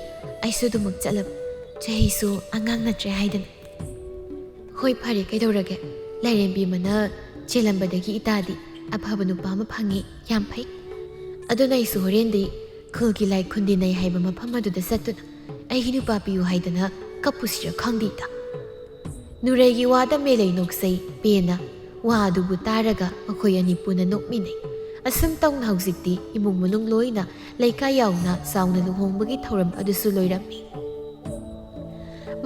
ꯑꯩꯁꯨ ꯑꯗꯨꯃꯛ ꯆꯠꯂꯕ꯫ ꯆꯍꯤꯁꯨ ꯑꯉꯥꯡ ꯅꯠꯇ꯭ꯔꯦ ꯍꯥꯏꯗꯅ꯫" "ꯍꯣꯏ, ꯐꯔꯦ, ꯀꯩꯗꯧꯔꯒꯦ? ꯂꯥꯏꯔꯦꯝꯕꯤꯃꯅ ꯆꯦꯜꯂꯝꯕꯗꯒꯤ ꯏꯇꯥꯗꯤ ꯑꯐꯕ ꯅꯨꯄꯥ ꯑꯃ ꯐꯪꯉꯦ꯫ ꯌꯥꯝ ꯐꯩ꯫ ꯑꯗꯨꯅ ꯑꯩꯁꯨ ꯍꯣꯔꯦꯟꯗꯤ ꯈꯨꯜꯒꯤ ꯂꯥꯏ ꯈꯨꯟꯗꯤꯟꯅꯩ ꯍꯥꯏꯕ ꯃꯐꯝ ꯑꯗꯨꯗ ꯆꯠꯇꯨꯅ ꯑꯩꯒꯤ ꯅꯨꯄꯥ ꯄꯤꯌꯨ ꯍꯥꯏꯗꯅ ꯀꯞꯄꯨꯁꯤꯔ ꯈꯪꯗꯦ ꯏꯇꯥ꯫" ꯅꯨꯔꯩꯒꯤ ꯋꯥꯗ ꯃꯦꯂꯩ ꯅꯣꯛꯆꯩ꯫ ꯄꯦꯅ ꯋꯥ ꯑꯗꯨꯕꯨ ꯇꯥꯔꯒ ꯃꯈꯣꯏ ꯑꯅꯤ ꯄꯨꯟꯅ ꯅꯣꯛꯃꯤꯟꯅꯩ꯫ ꯑꯁꯨꯝ ꯇꯧꯅ ꯍꯧꯖꯤꯛꯇꯤ ꯏꯃꯨꯡ ꯃꯅꯨꯡ ꯂꯣꯏꯅ ꯂꯩꯀꯥꯏ ꯌꯥꯎꯅ ꯆꯥꯎꯅ ꯂꯨꯍꯣꯡꯕꯒꯤ ꯊꯧꯔꯝ ꯑꯗꯨꯁꯨ ꯂꯣꯏꯔꯝꯃꯤ꯫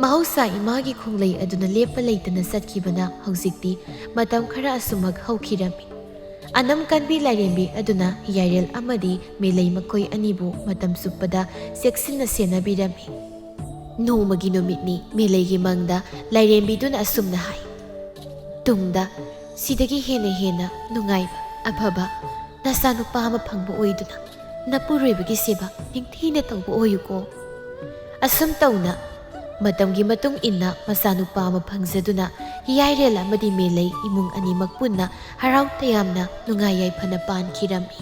ꯃꯍꯧꯁꯥ ꯏꯃꯥꯒꯤ ꯈꯣꯡꯂꯩ ꯑꯗꯨꯅ ꯂꯦꯞꯄ ꯂꯩꯇꯅ ꯆꯠꯈꯤꯕꯅ ꯍꯧꯖꯤꯛꯇꯤ ꯃꯇꯝ ꯈꯔ ꯑꯁꯨꯃꯛ ꯍꯧꯈꯤꯔꯝꯃꯤ꯫ ꯑꯅꯝ ꯀꯟꯕꯤ ꯂꯥꯏꯔꯦꯝꯕꯤ ꯑꯗꯨꯅ ꯌꯥꯏꯔꯦꯜ ꯑꯃꯗꯤ ꯃꯦꯂꯩ ꯃꯈꯣꯏ ꯑꯅꯤꯕꯨ ꯃꯇꯝ ꯆꯨꯞꯄꯗ ꯆꯦꯛꯁꯤꯟꯅ ꯁꯦꯟꯅꯕꯤꯔꯝꯃꯤ꯫ ꯅꯣꯡꯃꯒꯤ ꯅꯨꯃꯤꯠꯅꯤ꯫ ꯃꯦꯂꯩꯒꯤ ꯃꯪꯗ ꯂꯥꯏꯔꯦꯝꯕꯤꯗꯨꯅ ꯑꯁꯨꯝꯅ ꯍꯥꯏ, "ꯇꯨꯡꯗ ꯁꯤꯗꯒꯤ ꯍꯦꯟꯅ ꯍꯦꯟꯅ ꯅꯨꯡꯉꯥꯏꯕ, ꯑꯐꯕ ꯅꯆꯥꯅꯨꯄꯥ ꯑꯃ ꯐꯪꯕ ꯑꯣꯏꯗꯨꯅ ꯅꯄꯨꯔꯣꯏꯕꯒꯤ ꯁꯦꯕ ꯅꯤꯡꯊꯤꯅ ꯇꯧꯕ ꯑꯣꯏꯌꯨꯀꯣ"꯫ ꯑꯁꯨꯝ ꯇꯧꯅ ꯃꯇꯝꯒꯤ ꯃꯇꯨꯡ ꯏꯟꯅ ꯃꯆꯥꯅꯨꯄꯥ ꯑꯃ ꯐꯪꯖꯗꯨꯅ ꯌꯥꯏꯔꯦꯜ ꯑꯃꯗꯤ ꯃꯦꯂꯩ ꯏꯃꯨꯡ ꯑꯅꯤꯃꯛ ꯄꯨꯟꯅ ꯍꯔꯥꯎ ꯇꯌꯥꯝꯅ ꯅꯨꯡꯉꯥꯏ ꯌꯥꯏꯐꯅ ꯄꯥꯟꯈꯤꯔꯝꯃꯤ꯫